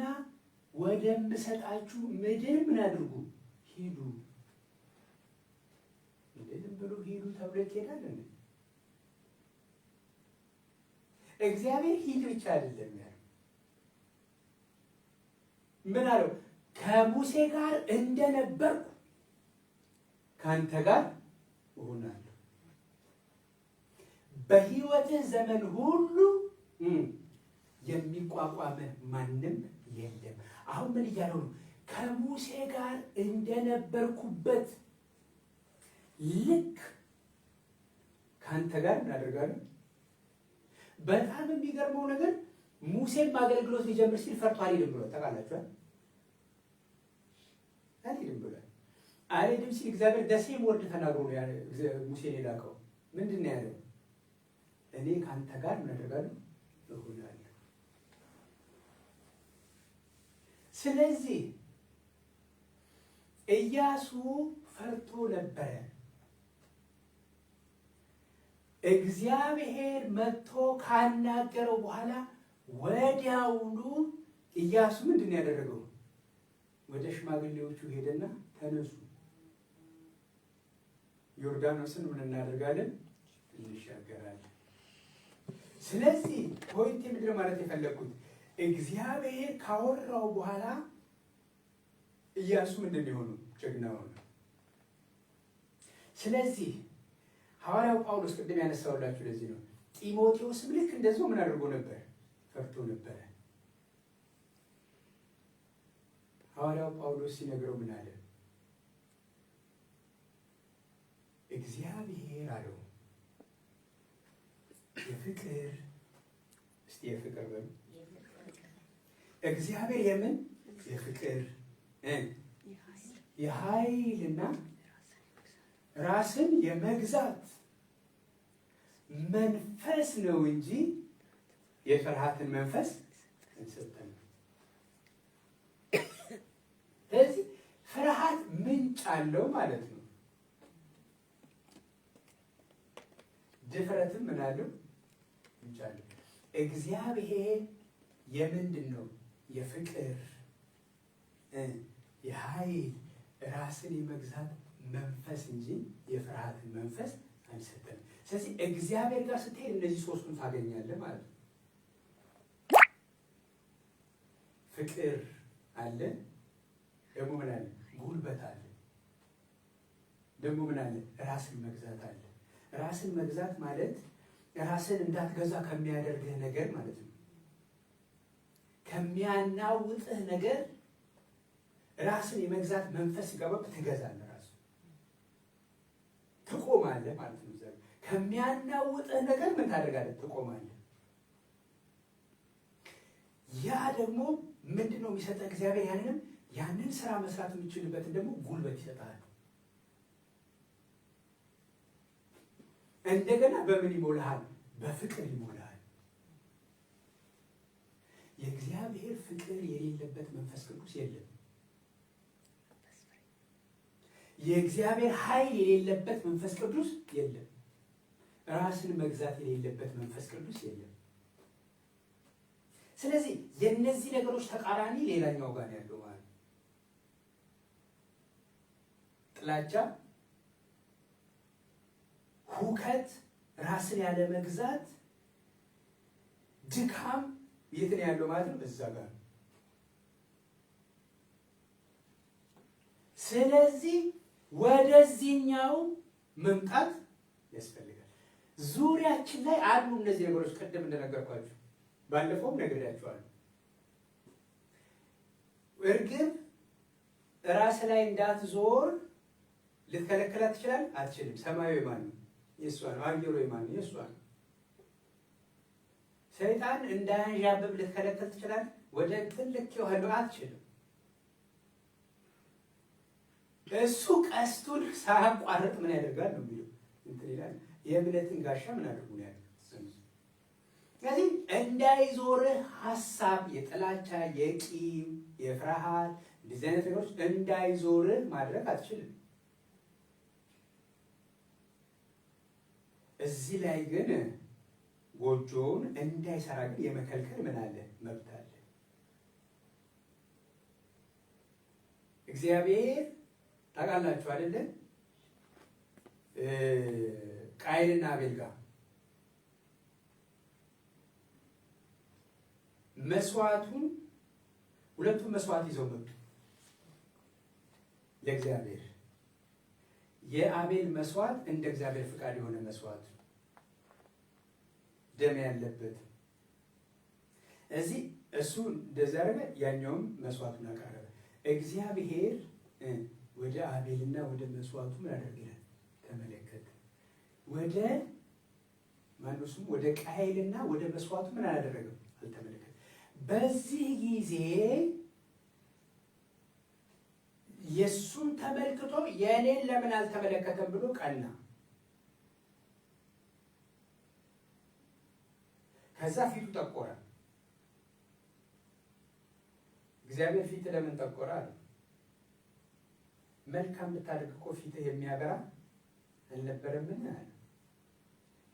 ወደምሰጣችሁ ምድር ምን አድርጉ? ሂዱ። እንዴ ዝም ብሎ ሂዱ ተብሎ ይሄዳል እንዴ? እግዚአብሔር ሂድ ብቻ አይደለም ያለው። ምን አለው? ከሙሴ ጋር እንደነበርኩ ከአንተ ጋር እሆናለሁ። በሕይወትህ ዘመን ሁሉ የሚቋቋምህ ማንም የለም። አሁን ምን እያለው ነው? ከሙሴ ጋር እንደነበርኩበት ልክ ከአንተ ጋር እናደርጋለን። በጣም የሚገርመው ነገር ሙሴም አገልግሎት ሊጀምር ሲል ፈርቶ አልሄድም ብሏል። ታውቃላችኋል? አልሄድም ብሏል። አልሄድም ሲል እግዚአብሔር the same word ተናግሮ ነው ሙሴን የላከው። ምንድን ነው ያለው? እኔ ከአንተ ጋር ምን አደርጋለሁ? እሆናለሁ። ስለዚህ ኢያሱ ፈርቶ ነበረ። እግዚአብሔር መጥቶ ካናገረው በኋላ ወዲያውኑ ኢያሱ ምንድን ነው ያደረገው? ወደ ሽማግሌዎቹ ሄደና ተነሱ፣ ዮርዳኖስን ምን እናደርጋለን? እንሻገራለን። ስለዚህ point ምንድን ነው ማለት የፈለግኩት እግዚአብሔር ካወራው በኋላ ኢያሱ ምንድን ነው የሆነው? ጀግና ሆነ። ስለዚህ ሐዋርያው ጳውሎስ ቅድም ያነሳውላችሁ ለዚህ ነው። ጢሞቴዎስም ልክ እንደዚሁ ምን አድርጎ ነበር? ፈርቶ ነበረ። ሐዋርያው ጳውሎስ ሲነግረው ምን አለ? እግዚአብሔር አለው የፍቅር እስቲ የፍቅር በሉ። እግዚአብሔር የምን የፍቅር የኃይልና ራስን የመግዛት መንፈስ ነው እንጂ የፍርሃትን መንፈስ እንሰጠን። ስለዚህ ፍርሃት ምንጭ አለው ማለት ነው። ድፍረትም ምን አለው? ምንጭ አለው። እግዚአብሔር የምንድን ነው? የፍቅር የኃይል ራስን የመግዛት መንፈስ እንጂ የፍርሃትን መንፈስ አልሰጠንም። ስለዚህ እግዚአብሔር ጋር ስትሄድ እነዚህ ሶስቱን ታገኛለህ ማለት ነው። ፍቅር አለ፣ ደግሞ ምን አለ? ጉልበት አለ፣ ደግሞ ምን አለ? ራስን መግዛት አለ። ራስን መግዛት ማለት ራስን እንዳትገዛ ከሚያደርግህ ነገር ማለት ነው። ከሚያናውጥህ ነገር ራስን የመግዛት መንፈስ ሲገባብህ ትገዛለህ፣ ራሱ ትቆማለህ ማለት ነው። ከሚያናውጥህ ነገር ምን ታደርጋለህ? ትቆማለህ። ያ ደግሞ ምንድን ነው የሚሰጠህ እግዚአብሔር? ያንንም ያንን ስራ መስራት የምችልበትን ደግሞ ጉልበት ይሰጥሃል። እንደገና በምን ይሞልሃል? በፍቅር ይሞልሃል። የእግዚአብሔር ፍቅር የሌለበት መንፈስ ቅዱስ የለም። የእግዚአብሔር ኃይል የሌለበት መንፈስ ቅዱስ የለም። ራስን መግዛት የሌለበት መንፈስ ቅዱስ የለም። ስለዚህ የእነዚህ ነገሮች ተቃራኒ ሌላኛው ጋር ያለው ማለት ነው። ጥላቻ፣ ሁከት፣ ራስን ያለ መግዛት፣ ድካም የት ነው ያለው ማለት ነው? እዛ ጋር። ስለዚህ ወደዚህኛው መምጣት ያስፈልጋል። ዙሪያችን ላይ አሉ እነዚህ ነገሮች። ቅድም እንደነገርኳችሁ ባለፈውም ነግሬያችኋለሁ። እርግብ ራስ ላይ እንዳትዞር ልትከለክላት ትችላለህ? አትችልም። ሰማዩ የማን ነው? የእሷ ነው። አየሩ የማን ነው? የእሷ ነው። ሰይጣን እንዳያንዣብብ ልትከለክል ትችላለህ? ወደ እንትን ልኬዋለሁ፣ አትችልም። እሱ ቀስቱን ሳያቋርጥ ምን ያደርጋል ነው የሚለው እንትን ይላል። የእምነትን ጋሻ ምን አድርጉ ነው ያለው። ስለዚህ እንዳይዞርህ ሀሳብ የጥላቻ የቂም የፍርሃት እንደዚህ አይነት ነገሮች እንዳይዞርህ ማድረግ አትችልም። እዚህ ላይ ግን ጎጆውን እንዳይሰራ ግን የመከልከል ምን አለ መብት አለ። እግዚአብሔር ታውቃላችሁ አይደለ? ቃየልና አቤል ጋር መስዋዕቱን ሁለቱም መስዋዕት ይዘው መጡ ለእግዚአብሔር። የአቤል መስዋዕት እንደ እግዚአብሔር ፍቃድ የሆነ መስዋዕት፣ ደም ያለበት። እዚህ እሱ እንደዛ ያደረገ፣ ያኛውም መስዋዕቱን አቀረበ። እግዚአብሔር ወደ አቤልና ወደ መስዋዕቱ ምን አደረገ ይላል? ተመለከተ። ወደ ማነው ስሙ? ወደ ቃየልና ወደ መስዋዕቱ ምን አላደረገም? አልተመለከተም። በዚህ ጊዜ የእሱን ተመልክቶ የእኔን ለምን አልተመለከተም ብሎ ቀና። ከዛ ፊቱ ጠቆረ። እግዚአብሔር ፊት ለምን ጠቆረ አለ። መልካም ብታደርግ እኮ ፊትህ የሚያበራ አልነበረምን አለ።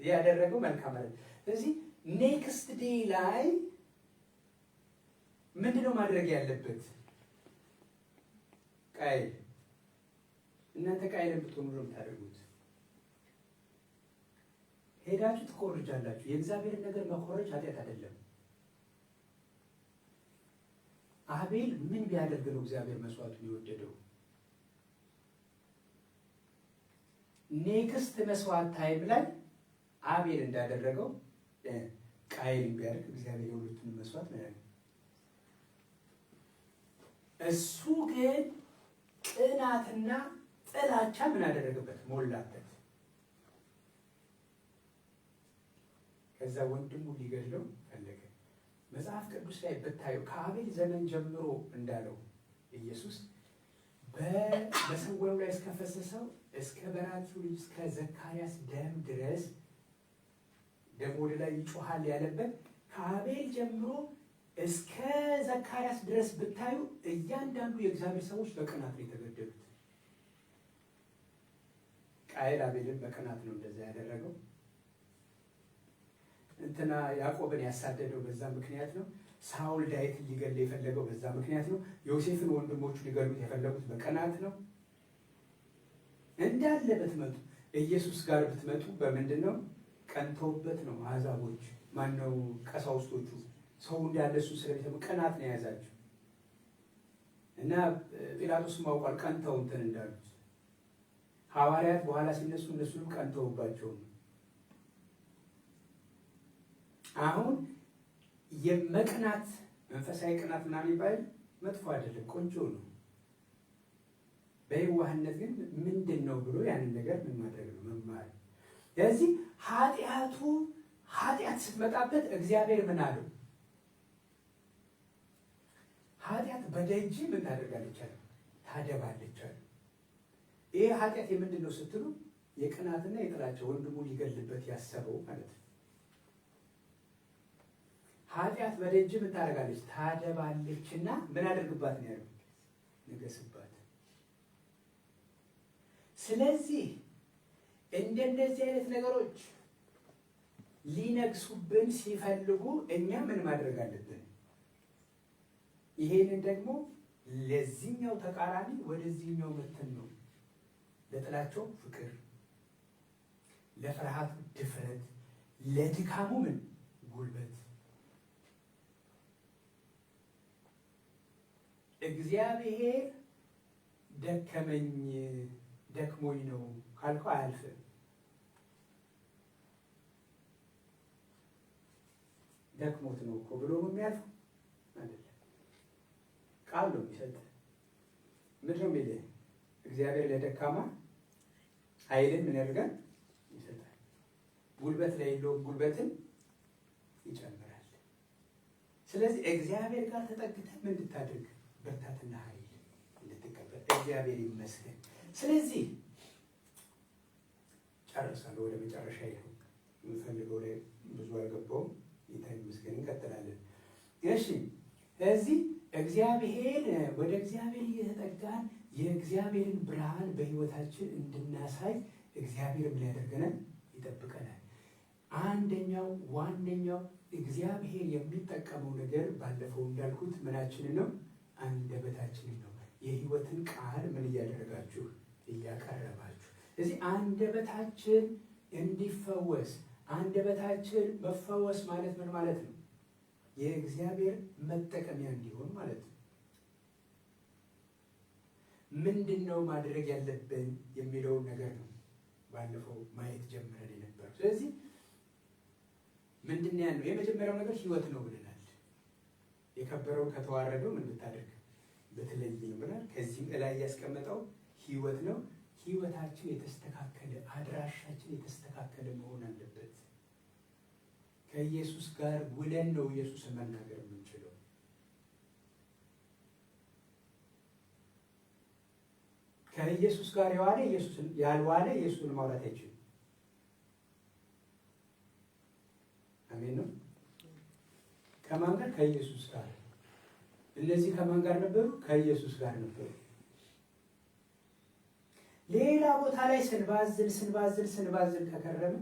ያደረገው መልካም አለ። ስለዚህ next day ላይ ምንድነው ማድረግ ያለበት? ቃየል፣ እናንተ ቃየልን ብትሆኑ ነው የምታደርጉት። ሄዳችሁ ትኮርጃላችሁ። የእግዚአብሔርን ነገር መኮረጅ ኃጢአት አይደለም። አቤል ምን ቢያደርግ ነው እግዚአብሔር መስዋዕቱን የወደደው? Next መስዋዕት time ላይ አቤል እንዳደረገው ቃየል ቢያደርግ እግዚአብሔር የሁለቱን መስዋዕት ነው ያለው። እሱ ግን ቅናትና ጥላቻ ምን አደረገበት? ሞላበት። ከዛ ወንድሙ ሊገድለው ፈለገ። መጽሐፍ ቅዱስ ላይ ብታዩ ከአቤል ዘመን ጀምሮ እንዳለው ኢየሱስ በመሰዊያው ላይ እስከፈሰሰው እስከ በራኪው ልጅ እስከ ዘካርያስ ደም ድረስ ደም ወደ ላይ ይጮሃል ያለበት፣ ከአቤል ጀምሮ እስከ ዘካርያስ ድረስ ብታዩ እያንዳንዱ የእግዚአብሔር ሰዎች በቅናት ነው የተገደሉት። ቃየል አቤልን በቅናት ነው እንደዛ ያደረገው። እንትና ያዕቆብን ያሳደደው በዛ ምክንያት ነው። ሳውል ዳዊትን ሊገል የፈለገው በዛ ምክንያት ነው። ዮሴፍን ወንድሞቹ ሊገሉት የፈለጉት በቅናት ነው። እንዳለ ብትመጡ፣ ኢየሱስ ጋር ብትመጡ በምንድን ነው? ቀንተውበት ነው። አሕዛቦች፣ ማነው፣ ቀሳውስቶቹ፣ ሰው እንዳለ እሱ ስለሚሰሙ ቅናት ነው የያዛቸው። እና ጲላጦስም አውቋል ቀንተው እንትን እንዳሉት። ሐዋርያት በኋላ ሲነሱ እነሱንም ቀንተውባቸው ነው። አሁን የመቅናት፣ መንፈሳዊ ቅናት ምናምን ይባል መጥፎ አይደለም፣ ቆንጆ ነው። በየዋህነት ግን ምንድን ነው ብሎ ያንን ነገር ምን ማድረግ ነው? መማር። ስለዚህ ኃጢአት ስትመጣበት እግዚአብሔር ምን አለው? ኃጢአት በደጅ ምን ታደርጋለች አለ? ታደባለች አለ። ይሄ ኃጢአት የምንድን ነው ስትሉ የቅናትና የጥላቻ፣ ወንድሙ ሊገልበት ያሰበው ማለት ነው። ኃጢአት በደጅ ምን ታደርጋለች? ታደባለችና ምን አድርግባት ነው ያለው? ንገስባት። ስለዚህ እንደነዚህ አይነት ነገሮች ሊነግሱብን ሲፈልጉ እኛ ምን ማድረግ አለብን? ይሄንን ደግሞ ለዚህኛው ተቃራኒ ወደዚህኛው መተን ነው። ለጥላቸው ፍቅር፣ ለፍርሃቱ ድፍረት፣ ለድካሙ ምን ጉልበት። እግዚአብሔር ደከመኝ፣ ደክሞኝ ነው ካልከው አያልፍም። ደክሞት ነው እኮ ብሎ ነው የሚያልፈው አይደለም። ቃል ነው የሚሰጥ። ምንድን ነው የሚልህ? እግዚአብሔር ለደካማ ኃይልን ምን ያደርጋል? ይሰጣል። ጉልበት ለሌለውም ጉልበትን ይጨምራል። ስለዚህ እግዚአብሔር ጋር ተጠግተህ ምን እንድታደርግ? ብርታትና ኃይል እንድትቀበል። እግዚአብሔር ይመስገን። ስለዚህ ጨርሳለሁ። ወደ መጨረሻ ይኸው የምፈልገው ላይ ብዙ አልገባውም። ጌታ ይመስገን፣ እንቀጥላለን። እሺ፣ ስለዚህ እግዚአብሔር ወደ እግዚአብሔር እየተጠጋን የእግዚአብሔርን ብርሃን በሕይወታችን እንድናሳይ እግዚአብሔር ምን ያደርገናል? ይጠብቀናል። አንደኛው ዋነኛው እግዚአብሔር የሚጠቀመው ነገር ባለፈው እንዳልኩት ምናችንን ነው? አንደበታችንን ነው። የሕይወትን ቃል ምን እያደረጋችሁ? እያቀረባችሁ። እዚህ አንደበታችን እንዲፈወስ፣ አንደበታችን መፈወስ ማለት ምን ማለት ነው? የእግዚአብሔር መጠቀሚያ እንዲሆን ማለት ነው። ምንድን ነው ማድረግ ያለብን የሚለውን ነገር ነው ባለፈው ማየት ጀምረን የነበረው። ስለዚህ ምንድን ነው ያልነው? የመጀመሪያው ነገር ህይወት ነው ብለናል። የከበረውን ከተዋረደው ምን ብታደርግ ብትለይ ነው ብለናል። ከዚህም እላይ ያስቀመጠው ህይወት ነው። ህይወታችን የተስተካከለ፣ አድራሻችን የተስተካከለ መሆን አለበት። ከኢየሱስ ጋር ውለን ነው ኢየሱስን መናገር የምንችለው። ከኢየሱስ ጋር የዋለ ኢየሱስን ያልዋለ ኢየሱስን ማውራት አይችልም። አሜን ነው። ከማን ጋር? ከኢየሱስ ጋር። እነዚህ ከማን ጋር ነበሩ? ከኢየሱስ ጋር ነበሩ። ሌላ ቦታ ላይ ስንባዝል ስንባዝል ስንባዝል ከከረመ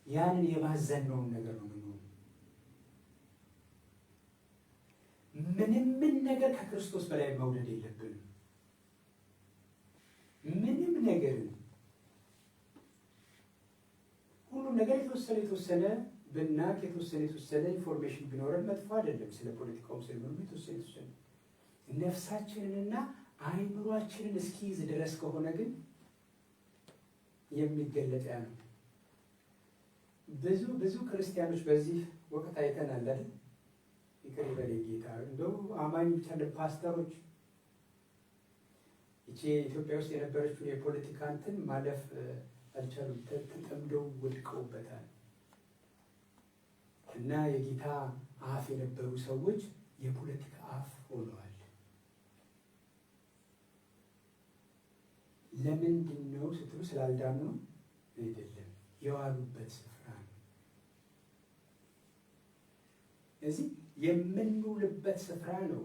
ያንን የባዘነውን ነገር ነው የምንሆነው። ምንም ነገር ከክርስቶስ በላይ መውደድ የለብንም። ምንም ነገር፣ ሁሉም ነገር የተወሰነ የተወሰነ ብናቅ፣ የተወሰነ የተወሰነ information ቢኖረን መጥፎ አይደለም። ስለ ፖለቲካውም ስለምንም የተወሰነ የተወሰነ፣ ነፍሳችንንና አይምሯችንን እስኪይዝ ድረስ ከሆነ ግን የሚገለጥ ያ ነው። ብዙ ብዙ ክርስቲያኖች በዚህ ወቅት አይተናል አይደል? ይቅር ይበለኝ ጌታ። እንደው አማኝ ብቻ ፓስተሮች ይቺ ኢትዮጵያ ውስጥ የነበረችውን የፖለቲካ እንትን ማለፍ አልቻሉም። ተጠምደው ወድቀውበታል። እና የጌታ አፍ የነበሩ ሰዎች የፖለቲካ አፍ ሆነዋል። ለምንድን ነው ስትሉ ስላልዳኑ ነው አይደለም፣ የዋሉበት ስፍራ ነው። እዚህ የምንውልበት ስፍራ ነው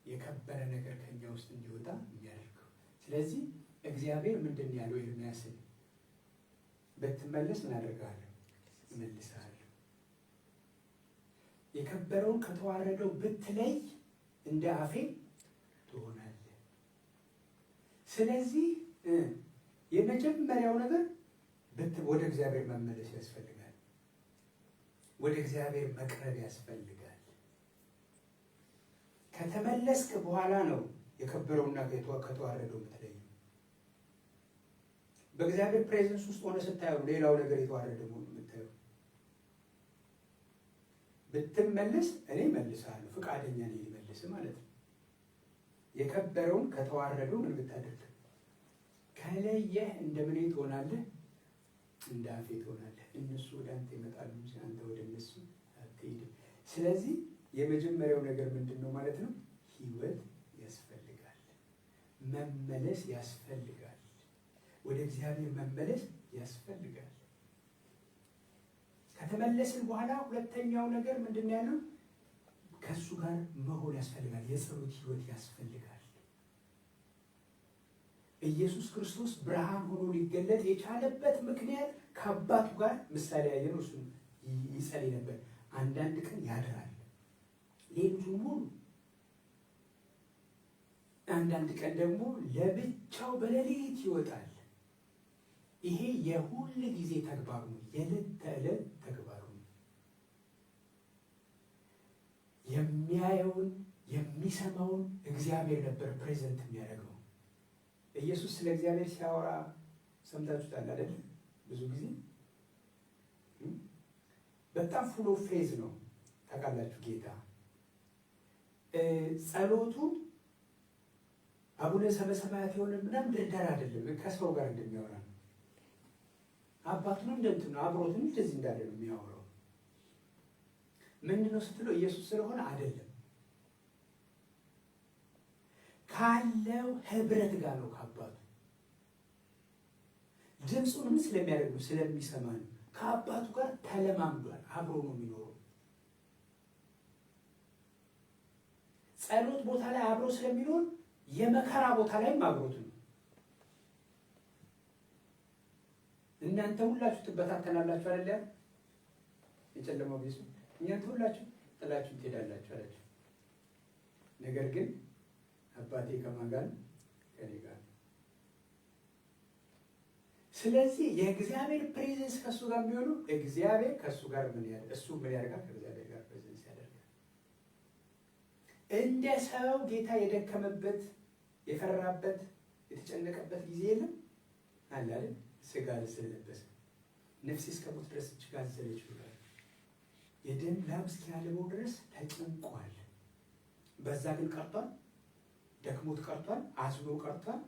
የከበረ ነገር ከኛ ውስጥ እንዲወጣ የሚያደርገው። ስለዚህ እግዚአብሔር ምንድን ነው ያለው ኤርምያስን? ብትመለስ ምን አደርግሃለሁ? እመልስሃለሁ። የከበረውን ከተዋረደው ብትለይ እንደ አፌ ትሆናለህ። ስለዚህ የመጀመሪያው ነገር ወደ እግዚአብሔር መመለስ ያስፈልጋል። ወደ እግዚአብሔር መቅረብ ያስፈልጋል። ከተመለስክ በኋላ ነው የከበረውና ከተዋረደው የምትለየው። በእግዚአብሔር presence ውስጥ ሆነ ስታየው ሌላው ነገር የተዋረደ መሆኑ የምታየው። ብትመለስ እኔ እመልስሃለሁ፣ ፈቃደኛ ነኝ ልመልስ ማለት ነው። የከበረውን ከተዋረደው ምን ብታደርግ ከለየህ እንደምን ትሆናለህ? እንደ አፌ ትሆናለህ። እነሱ ወደ አንተ ይመጣሉ እንጂ አንተ ወደ እነሱ አትሄድም። ስለዚህ የመጀመሪያው ነገር ምንድን ነው ማለት ነው? ህይወት ያስፈልጋል። መመለስ ያስፈልጋል። ወደ እግዚአብሔር መመለስ ያስፈልጋል። ከተመለስን በኋላ ሁለተኛው ነገር ምንድን ነው ያለው? ከእሱ ጋር መሆን ያስፈልጋል። የጸሎት ህይወት ያስፈልጋል። ኢየሱስ ክርስቶስ ብርሃን ሆኖ ሊገለጥ የቻለበት ምክንያት ከአባቱ ጋር፣ ምሳሌ ያየነው እሱ፣ ይጸልይ ነበር። አንዳንድ ቀን ያድራል ሌሊቱን ሙሉ፣ አንዳንድ ቀን ደግሞ ለብቻው በሌሊት ይወጣል። ይሄ የሁል ጊዜ ተግባሩ ነው፣ የዕለት ተዕለት ተግባሩ ነው። የሚያየውን የሚሰማውን እግዚአብሔር ነበር present የሚያደርገው። ኢየሱስ ስለ እግዚአብሔር ሲያወራ ሰምታችሁታል አይደል? ብዙ ጊዜ በጣም full of faith ነው ታውቃላችሁ። ጌታ ጸሎቱ አቡነ ዘበሰማያት የሆነ ምናምን ድርደር አይደለም፣ ከሰው ጋር እንደሚያወራ ነው። አባቱን እንደ እንትን ነው፣ አብሮትን እንደዚህ እንዳለ ነው የሚያወራው። ምንድን ነው ስትለው ኢየሱስ ስለሆነ አይደለም፣ ካለው ህብረት ጋር ነው ከአባቱ። ድምፁን ምን ስለሚያደርግ ነው? ስለሚሰማ ነው። ከአባቱ ጋር ተለማምዷል። አብሮ ነው የሚኖረው። ጸሎት ቦታ ላይ አብሮ ስለሚኖር የመከራ ቦታ ላይም አብሮት ነው። እናንተ ሁላችሁ ትበታተናላችሁ አይደል? የጨለማው ጌሱ እናንተ ሁላችሁ ጥላችሁ ትሄዳላችሁ አላችሁ። ነገር ግን አባቴ ከማን ጋር? ከኔ ጋር። ስለዚህ የእግዚአብሔር presence ከእሱ ጋር የሚሆኑ እግዚአብሔር ከእሱ ጋር ምን ያደርጋል? እሱ ምን ያደርጋል? ከእግዚአብሔር ጋር presence ያደርጋል። እንደ ሰው ጌታ የደከመበት፣ የፈራበት፣ የተጨነቀበት ጊዜ የለም አለ አይደል? ስጋ ስለለበሰ ነፍሴ እስከ ሞት ድረስ እጅግ አዘነች ብሏል። የደም ላብ እስኪያልበው ድረስ ተጨንቋል። በዛ ግን ቀርቷል፣ ደክሞት ቀርቷል፣ አዝኖ ቀርቷል።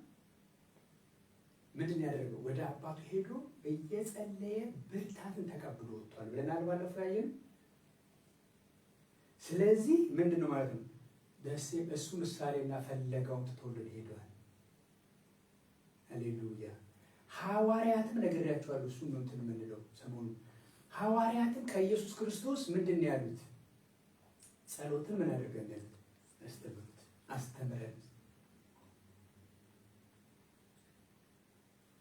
ምንድን ነው ያደረገው? ወደ አባቱ ሄዶ እየጸለየ ብርታትን ተቀብሎ ወጥቷል ብለናል ባለፈው ያየን። ስለዚህ ምንድን ነው ማለት ነው? ደሴ እሱ ምሳሌና ፈለጋውን ትቶልን ሄዷል። ሃሌሉያ። ሐዋርያትም ነግሬያቸዋለሁ። እሱን ነው እንትን የምንለው ሰሞኑን። ሐዋርያትም ከኢየሱስ ክርስቶስ ምንድን ነው ያሉት? ጸሎትን ምን አድርገን ያሉት? አስተምሩት፣ አስተምረን።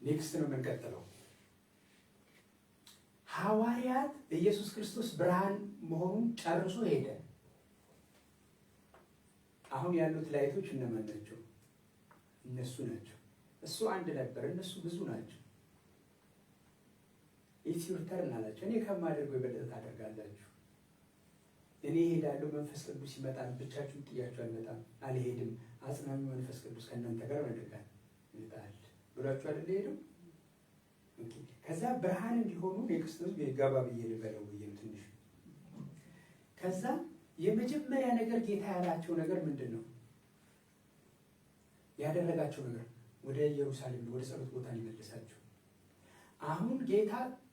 Next ነው የምንቀጥለው። ሐዋርያት ኢየሱስ ክርስቶስ ብርሃን መሆኑን ጨርሶ ሄደ። አሁን ያሉት light ኦች እነማን ናቸው? እነሱ ናቸው። እሱ አንድ ነበር፣ እነሱ ብዙ ናቸው። It's your turn አላቸው። እኔ ከማደርገው የበለጠ ታደርጋላችሁ። እኔ እሄዳለሁ፣ መንፈስ ቅዱስ ይመጣል። ብቻችሁን ጥያችሁ አልመጣም፣ አልሄድም። አጽናኙ መንፈስ ቅዱስ ከእናንተ ጋር ያደርጋል ይመጣል ብሏችሁ አይደል ሄደው። Okay። ከዛ ብርሃን እንዲሆኑ next ነው ገባ ብዬ ልበለው ብዬ ነው ትንሽ። ከዛ የመጀመሪያ ነገር ጌታ ያላቸው ነገር ምንድን ነው? ያደረጋቸው ነገር ወደ ኢየሩሳሌም ወደ ጸሎት ቦታ ሊመልሳቸው። አሁን ጌታ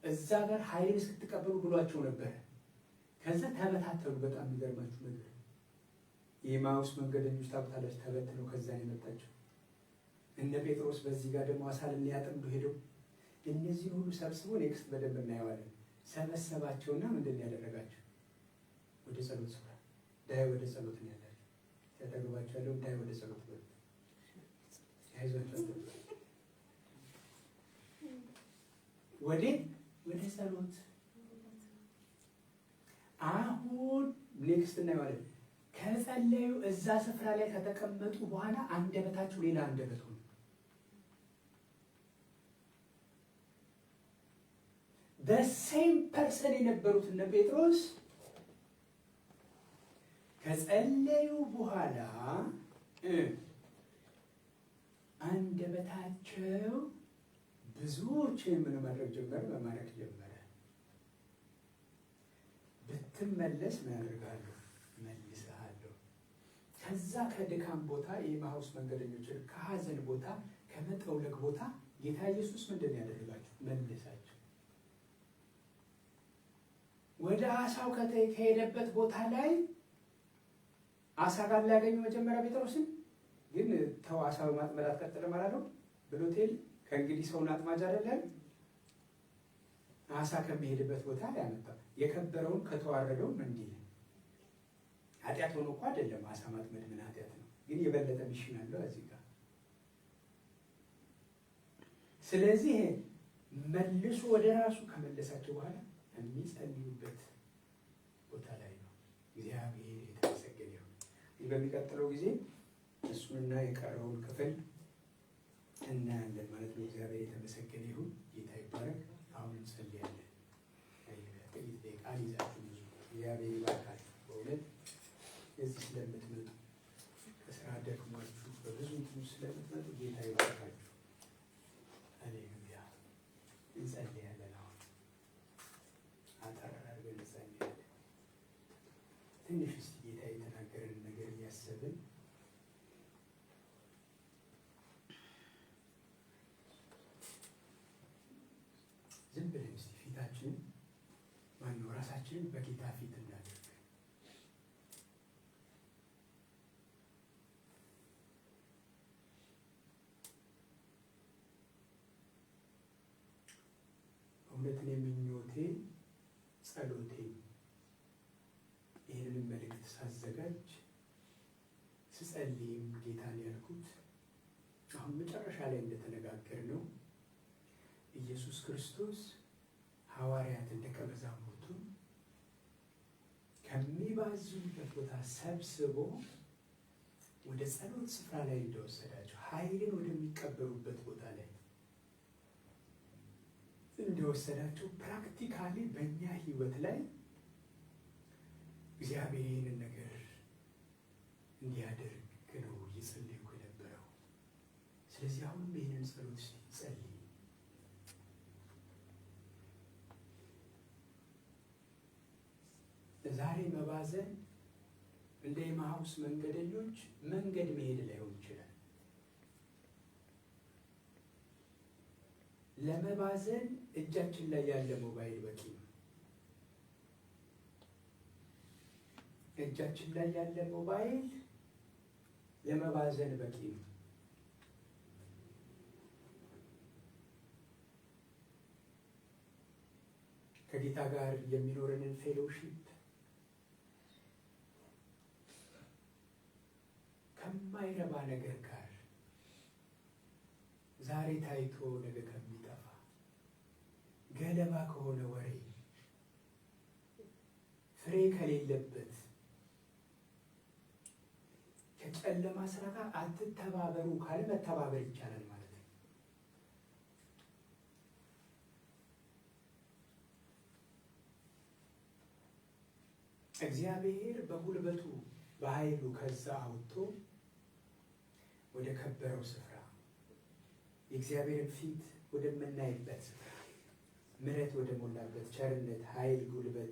እዛ ጋር ኃይልን እስክትቀበሉ ብሏቸው ነበረ። ከዛ ተበታተሉ። በጣም የሚገርማችሁ ነገር የኤማሁስ መንገደኞች ታውቁታላችሁ። ተበትነው ከዛ ነው የመጣቸው። እነ ጴጥሮስ በዚህ ጋር ደግሞ አሳ ሊያጠምዱ ሄደው እነዚህን ሁሉ ሰብስቦ next በደንብ እናየዋለን። ሰበሰባቸውና ምንድን ነው ያደረጋቸው? ወደ ጸሎት ስፍራ ዳይ ወደ ጸሎት ነው ያላቸው። ሲያጠግባቸው ያለው ዳይ ወደ ጸሎት በሉት። አይዟቸው ወዴት? ወደ ጸሎት። አሁን next እናየዋለን። ከጸለዩ እዛ ስፍራ ላይ ከተቀመጡ በኋላ አንደበታቸው ሌላ አንደበት ሆነ። The same person የነበሩት እነ ጴጥሮስ ከጸለዩ በኋላ አንደበታቸው ብዙዎችን ምን ማድረግ ጀመረ? መማረክ ጀመረ። ብትመለስ ምን አደርግሃለሁ? መልስሃለሁ። ከዛ ከድካም ቦታ የኤማሁስ መንገደኞች ከሀዘን ቦታ ከመጠውለግ ቦታ ጌታ ኢየሱስ ምንድን ነው ያደረጋቸው? መለሳቸው። ወደ አሳው ከሄደበት ቦታ ላይ አሳ ጋር ሊያገኙ መጀመሪያ ጴጥሮስን ግን ተው አሳ በማጥመድ አትቀጥልም አላለው ብሎቴል ከእንግዲህ ሰውን አጥማጅ አይደለም። አሳ ከሚሄድበት ቦታ ላይ ያመጣው የከበረውን ከተዋረደው እንዲህ ኃጢአት ሆኖ እኮ አይደለም። አሳ ማጥመድ ምን ኃጢአት ነው? ግን የበለጠ mission አለው እዚህ ጋር። ስለዚህ መልሶ ወደ ራሱ ከመለሳቸው በኋላ የሚጸልዩበት ቦታ ላይ ነው። እግዚአብሔር የተመሰገነ ይሁን። በሚቀጥለው ጊዜ እሱንና የቀረውን ክፍል እናያለን ማለት ነው። እግዚአብሔር የተመሰገነ ይሁን። ጌታ ይባረክ። አሁን እንጸልያለን። ጥቂት ደቂቃ ይዛችሁ ብዙ እግዚአብሔር ይባርካችሁ። በእውነት እዚህ ስለምትመጡ ከስራ ደክሟችሁ በብዙ እንትኑ ስለምትመጡ ጌታ ይባርካችሁ። ሃሌሉያ። እንጸልያለን። አሁን አጠር አድርገን እንጸልያለን። ትንሽ እስቲ ጌታ የተናገረን ነገር እያሰብን ዝም ብለን እስቲ ፊታችንን ማነው ራሳችንን በጌታ ፊት እናድርግ። እውነት እኔ ምኞቴ ጸሎቴ ይህንን መልእክት ሳዘጋጅ ስጸልይም ጌታን ያልኩት አሁን መጨረሻ ላይ እንደተነጋገርነው ኢየሱስ ክርስቶስ ሐዋርያትን ደቀ መዛሙርቱን ከሚባዝኑበት ቦታ ሰብስቦ ወደ ጸሎት ስፍራ ላይ እንደወሰዳቸው ኃይልን ወደሚቀበሉበት ቦታ ላይ እንደወሰዳቸው practically በእኛ ሕይወት ላይ እግዚአብሔር ይህንን ነገር እንዲያደርግ ነው እየጸለይኩ የነበረው። ስለዚህ አሁንም ይህንን ጸሎት እስቲ እንጸልይ። ዛሬ መባዘን እንደ ኤማሁስ መንገደኞች መንገድ መሄድ ላይሆን ይችላል። ለመባዘን እጃችን ላይ ያለ ሞባይል በቂ ነው። እጃችን ላይ ያለ ሞባይል ለመባዘን በቂ ነው። ከጌታ ጋር የሚኖረንን fellowship ከማይረባ ነገር ጋር፣ ዛሬ ታይቶ ነገ ከሚጠፋ ገለባ ከሆነ ወሬ፣ ፍሬ ከሌለበት ከጨለማ ስራ ጋር አትተባበሩ ካለ መተባበር ይቻላል ማለት ነው። እግዚአብሔር በጉልበቱ በኃይሉ ከዛ አውጥቶ ወደ ከበረው ስፍራ፣ የእግዚአብሔርን ፊት ወደምናይበት ስፍራ፣ ምሕረት ወደ ሞላበት፣ ቸርነት፣ ኃይል፣ ጉልበት፣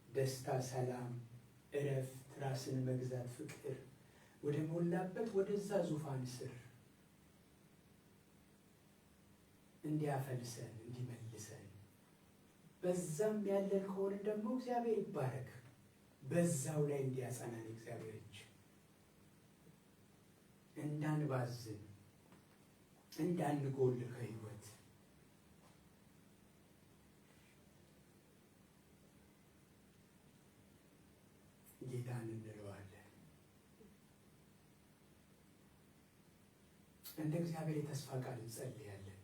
ደስታ፣ ሰላም፣ እረፍት፣ ራስን መግዛት፣ ፍቅር ወደ ሞላበት ወደዛ ዙፋን ስር እንዲያፈልሰን፣ እንዲመልሰን፣ በዛም ያለን ከሆንን ደግሞ እግዚአብሔር ይባረክ፣ በዛው ላይ እንዲያጸናን እግዚአብሔር እጅ፣ እንዳንባዝን፣ እንዳንጎል ከህይወት፣ ጌታን እንለዋለን። እንደ እግዚአብሔር የተስፋ ቃል እንጸልያለን።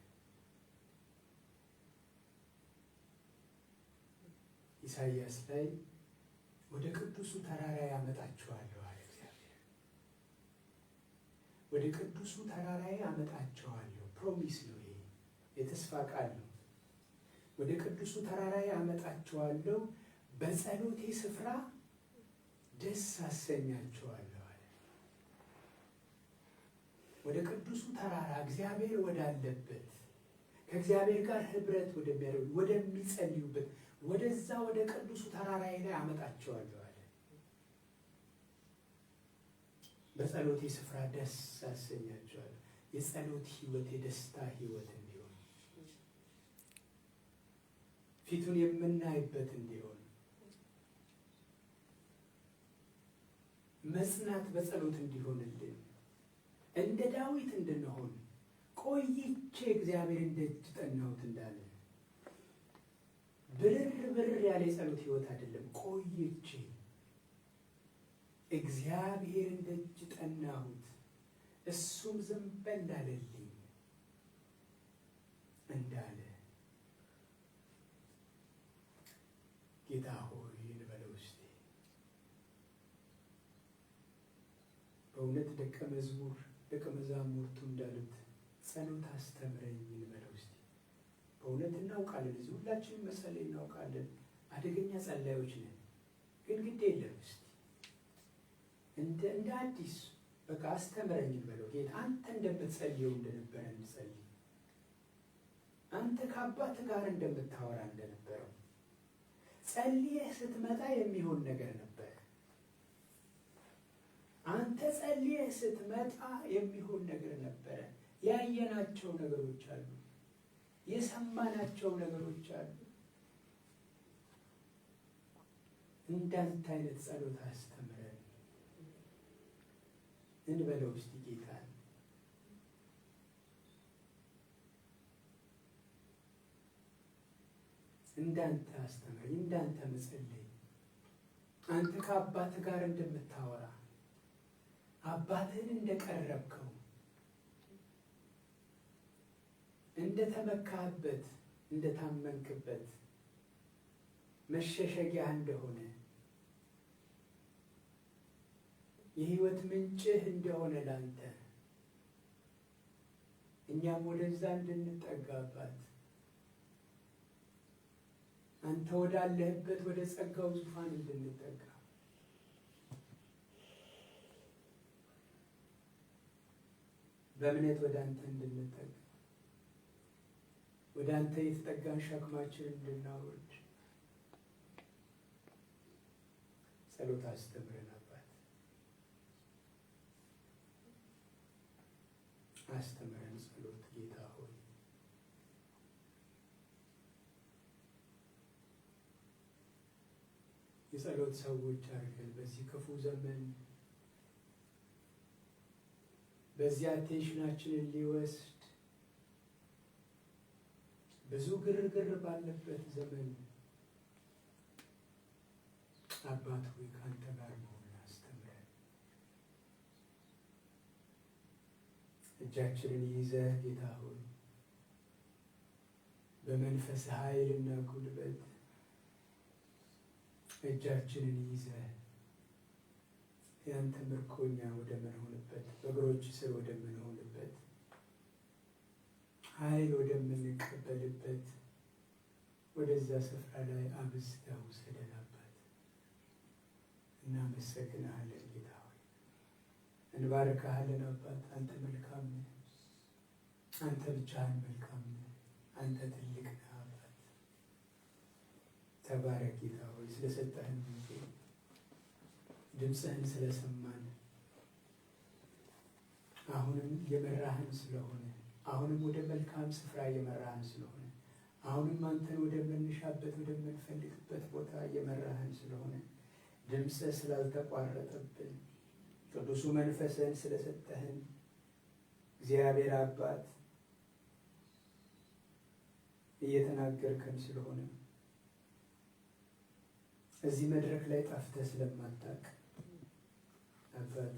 ኢሳይያስ ላይ ወደ ቅዱሱ ተራራ ያመጣቸዋለሁ አለ እግዚአብሔር። ወደ ቅዱሱ ተራራዬ አመጣቸዋለሁ። Promise ነው ይሄ፣ የተስፋ ቃል ነው። ወደ ቅዱሱ ተራራዬ አመጣቸዋለሁ፣ በጸሎቴ ስፍራ ደስ አሰኛቸዋለሁ አለ። ወደ ቅዱሱ ተራራ፣ እግዚአብሔር ወዳለበት፣ ከእግዚአብሔር ጋር ህብረት ወደሚያደርጉ፣ ወደሚጸልዩበት ወደዛ ወደ ቅዱሱ ተራራዬ ላይ አመጣቸዋለሁ አለ። በጸሎቴ ስፍራ ደስ አሰኛቸዋለሁ። የጸሎት ህይወት የደስታ ህይወት እንዲሆን፣ ፊቱን የምናይበት እንዲሆን፣ መጽናት በጸሎት እንዲሆንልን፣ እንደ ዳዊት እንድንሆን፣ ቆይቼ እግዚአብሔርን ደጅ ጠናሁት እንዳለ፣ ብርር ብርር ያለ የጸሎት ህይወት አይደለም። ቆይቼ እግዚአብሔርን ደጅ ጠናሁት፣ እሱም ዘንበል አለልኝ እንዳለ ጌታ ሆይ እንበለው እስቲ። በእውነት ደቀ መዛሙርቱ እንዳሉት ጸሎት አስተምረኝ እንበለው እስቲ። በእውነት እናውቃለን፣ እዚህ ሁላችንም መጸለይ እናውቃለን። አደገኛ ጸላዮች ነን። ግን ግድ የለም፣ እስቲ እንደ አዲስ በቃ አስተምረኝ እንበለው ጌታ። አንተ እንደምትጸልየው እንደነበረ እንጸልይ። አንተ ከአባት ጋር እንደምታወራ እንደነበረው፣ ጸልየህ ስትመጣ የሚሆን ነገር ነበር። አንተ ጸልየህ ስትመጣ የሚሆን ነገር ነበረ። ያየናቸው ነገሮች አሉ። የሰማናቸው ነገሮች አሉ። እንዳንተ አይነት ጸሎት አስተምረን እንበለው እስቲ ጌታን። እንዳንተ አስተምረኝ፣ እንዳንተ መጸለይ፣ አንተ ከአባት ጋር እንደምታወራ፣ አባትህን እንደቀረብከው፣ እንደተመካህበት፣ እንደታመንክበት፣ መሸሸጊያ እንደሆነ፣ የህይወት ምንጭህ እንደሆነ ላንተ፣ እኛም ወደዛ እንድንጠጋባት፣ አንተ ወዳለህበት ወደ ጸጋው ዙፋን እንድንጠጋ፣ በእምነት ወደ አንተ እንድንጠጋ፣ ወደ አንተ የተጠጋን ሸክማችን እንድናወርድ፣ ጸሎት አስተምረን አባት፣ አስተምረን ጸሎት ጌታ ሆይ። የጸሎት ሰዎች አድርገን። በዚህ ክፉ ዘመን፣ በዚህ attention ኣችንን ሊወስድ ብዙ ግርግር ባለበት ዘመን አባት ሆይ ከአንተ ጋር መሆን አስተምረን። እጃችንን ይዘህ ጌታ ሆይ በመንፈስ ኃይልና ጉልበት እጃችንን ይዘህ ያንተ ምርኮኛ ወደምንሆንበት፣ በእግሮችህ ስር ወደምንሆንበት፣ ኃይል ወደምንቀበልበት ወደዛ ስፍራ ላይ አብዝተህ ውሰደን አባት። እናመሰግንሃለን ጌታ ሆይ፣ እንባርክሃለን አባት። አንተ መልካም ነህ። አንተ ብቻህን መልካም ነህ። አንተ ትልቅ ነህ አባት። ተባረክ ጌታ ሆይ፣ ስለሰጠህን ጊዜ፣ ድምፅህን ስለሰማን፣ አሁንም የመራህን ስለሆነ፣ አሁንም ወደ መልካም ስፍራ የመራህን ስለሆነ፣ አሁንም አንተን ወደምንሻበት ወደምንፈልግበት ቦታ የመራህን ስለሆነ፣ ድምፅህ ስላልተቋረጠብን፣ ቅዱሱ መንፈስህን ስለሰጠህን፣ እግዚአብሔር አባት እየተናገርከን ስለሆነ፣ እዚህ መድረክ ላይ ጠፍተህ ስለማታውቅ አባቴ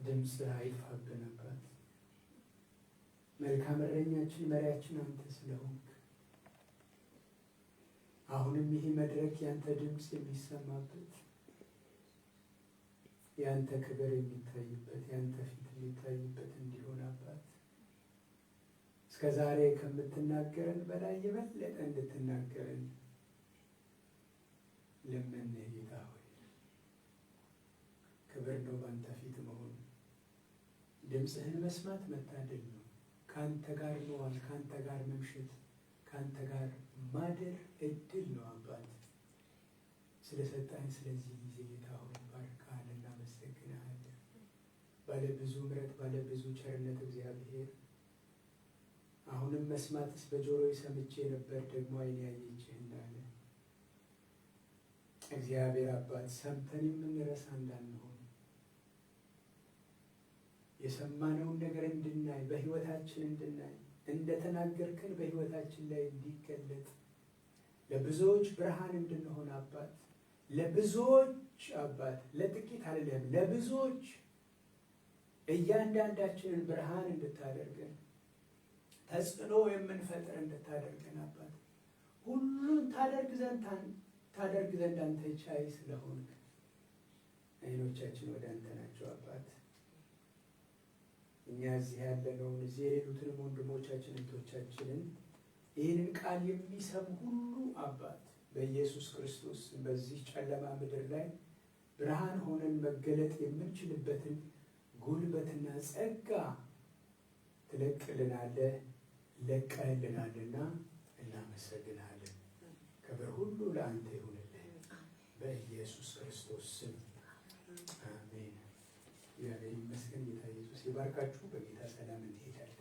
ድምፅህ አይጥፋብን አባት። መልካም እረኛችን መሪያችን አንተ ስለሆንክ አሁንም ይህ መድረክ ያንተ ድምፅ የሚሰማበት፣ ያንተ ክብር የሚታይበት፣ ያንተ ፊት የሚታይበት እንዲሆን አባት እስከ ዛሬ ከምትናገረን በላይ የበለጠ እንድትናገረን ለመንህ ጌታ ሆይ። ክብር ነው በአንተ ፊት መሆን፣ ድምፅህን መስማት መታደል ነው። ከአንተ ጋር መዋል፣ ከአንተ ጋር መምሸት፣ ከአንተ ጋር ማደር እድል ነው አባት። ስለሰጠን ስለዚህ ጊዜ ጌታ ሆይ እንባርክሃለን፣ እናመሰግንሃለን። ባለ ብዙ ምሕረት፣ ባለ ብዙ ቸርነት እግዚአብሔር፣ አሁንም መስማትስ በጆሮዬ ሰምቼ ነበር፣ ደግሞ ዓይኔ ያየችህ እንዳለ እግዚአብሔር አባት ሰምተን የምንረሳ እንዳንሆን፣ የሰማነውን ነገር እንድናይ፣ በሕይወታችን እንድናይ፣ እንደተናገርከን በሕይወታችን ላይ እንዲገለጥ፣ ለብዙዎች ብርሃን እንድንሆን አባት፣ ለብዙዎች አባት፣ ለጥቂት አይደለም፣ ለብዙዎች እያንዳንዳችንን ብርሃን እንድታደርገን፣ ተጽዕኖ የምንፈጥር እንድታደርገን አባት፣ ሁሉን ታደርግ ዘንድ አንተ ቻይ ስለሆንክ አይኖቻችን ወደ አንተ ናቸው አባት። እኛ እዚህ ያለነውን፣ እዚህ የሌሉትንም ወንድሞቻችን እህቶቻችንን፣ ይህንን ቃል የሚሰሙ ሁሉ አባት በኢየሱስ ክርስቶስ በዚህ ጨለማ ምድር ላይ ብርሃን ሆነን መገለጥ የምንችልበትን ጉልበትና ጸጋ ትለቅልናለህ፣ ለቀህልናልና እናመሰግንሃለን። ክብር ሁሉ ለአንተ ይሁንልህ በኢየሱስ ክርስቶስ ስም አሜን። እግዚአብሔር ይመስገን። ጌታ ኢየሱስ ይባርካችሁ። በጌታ ሰላም እንሄዳለን።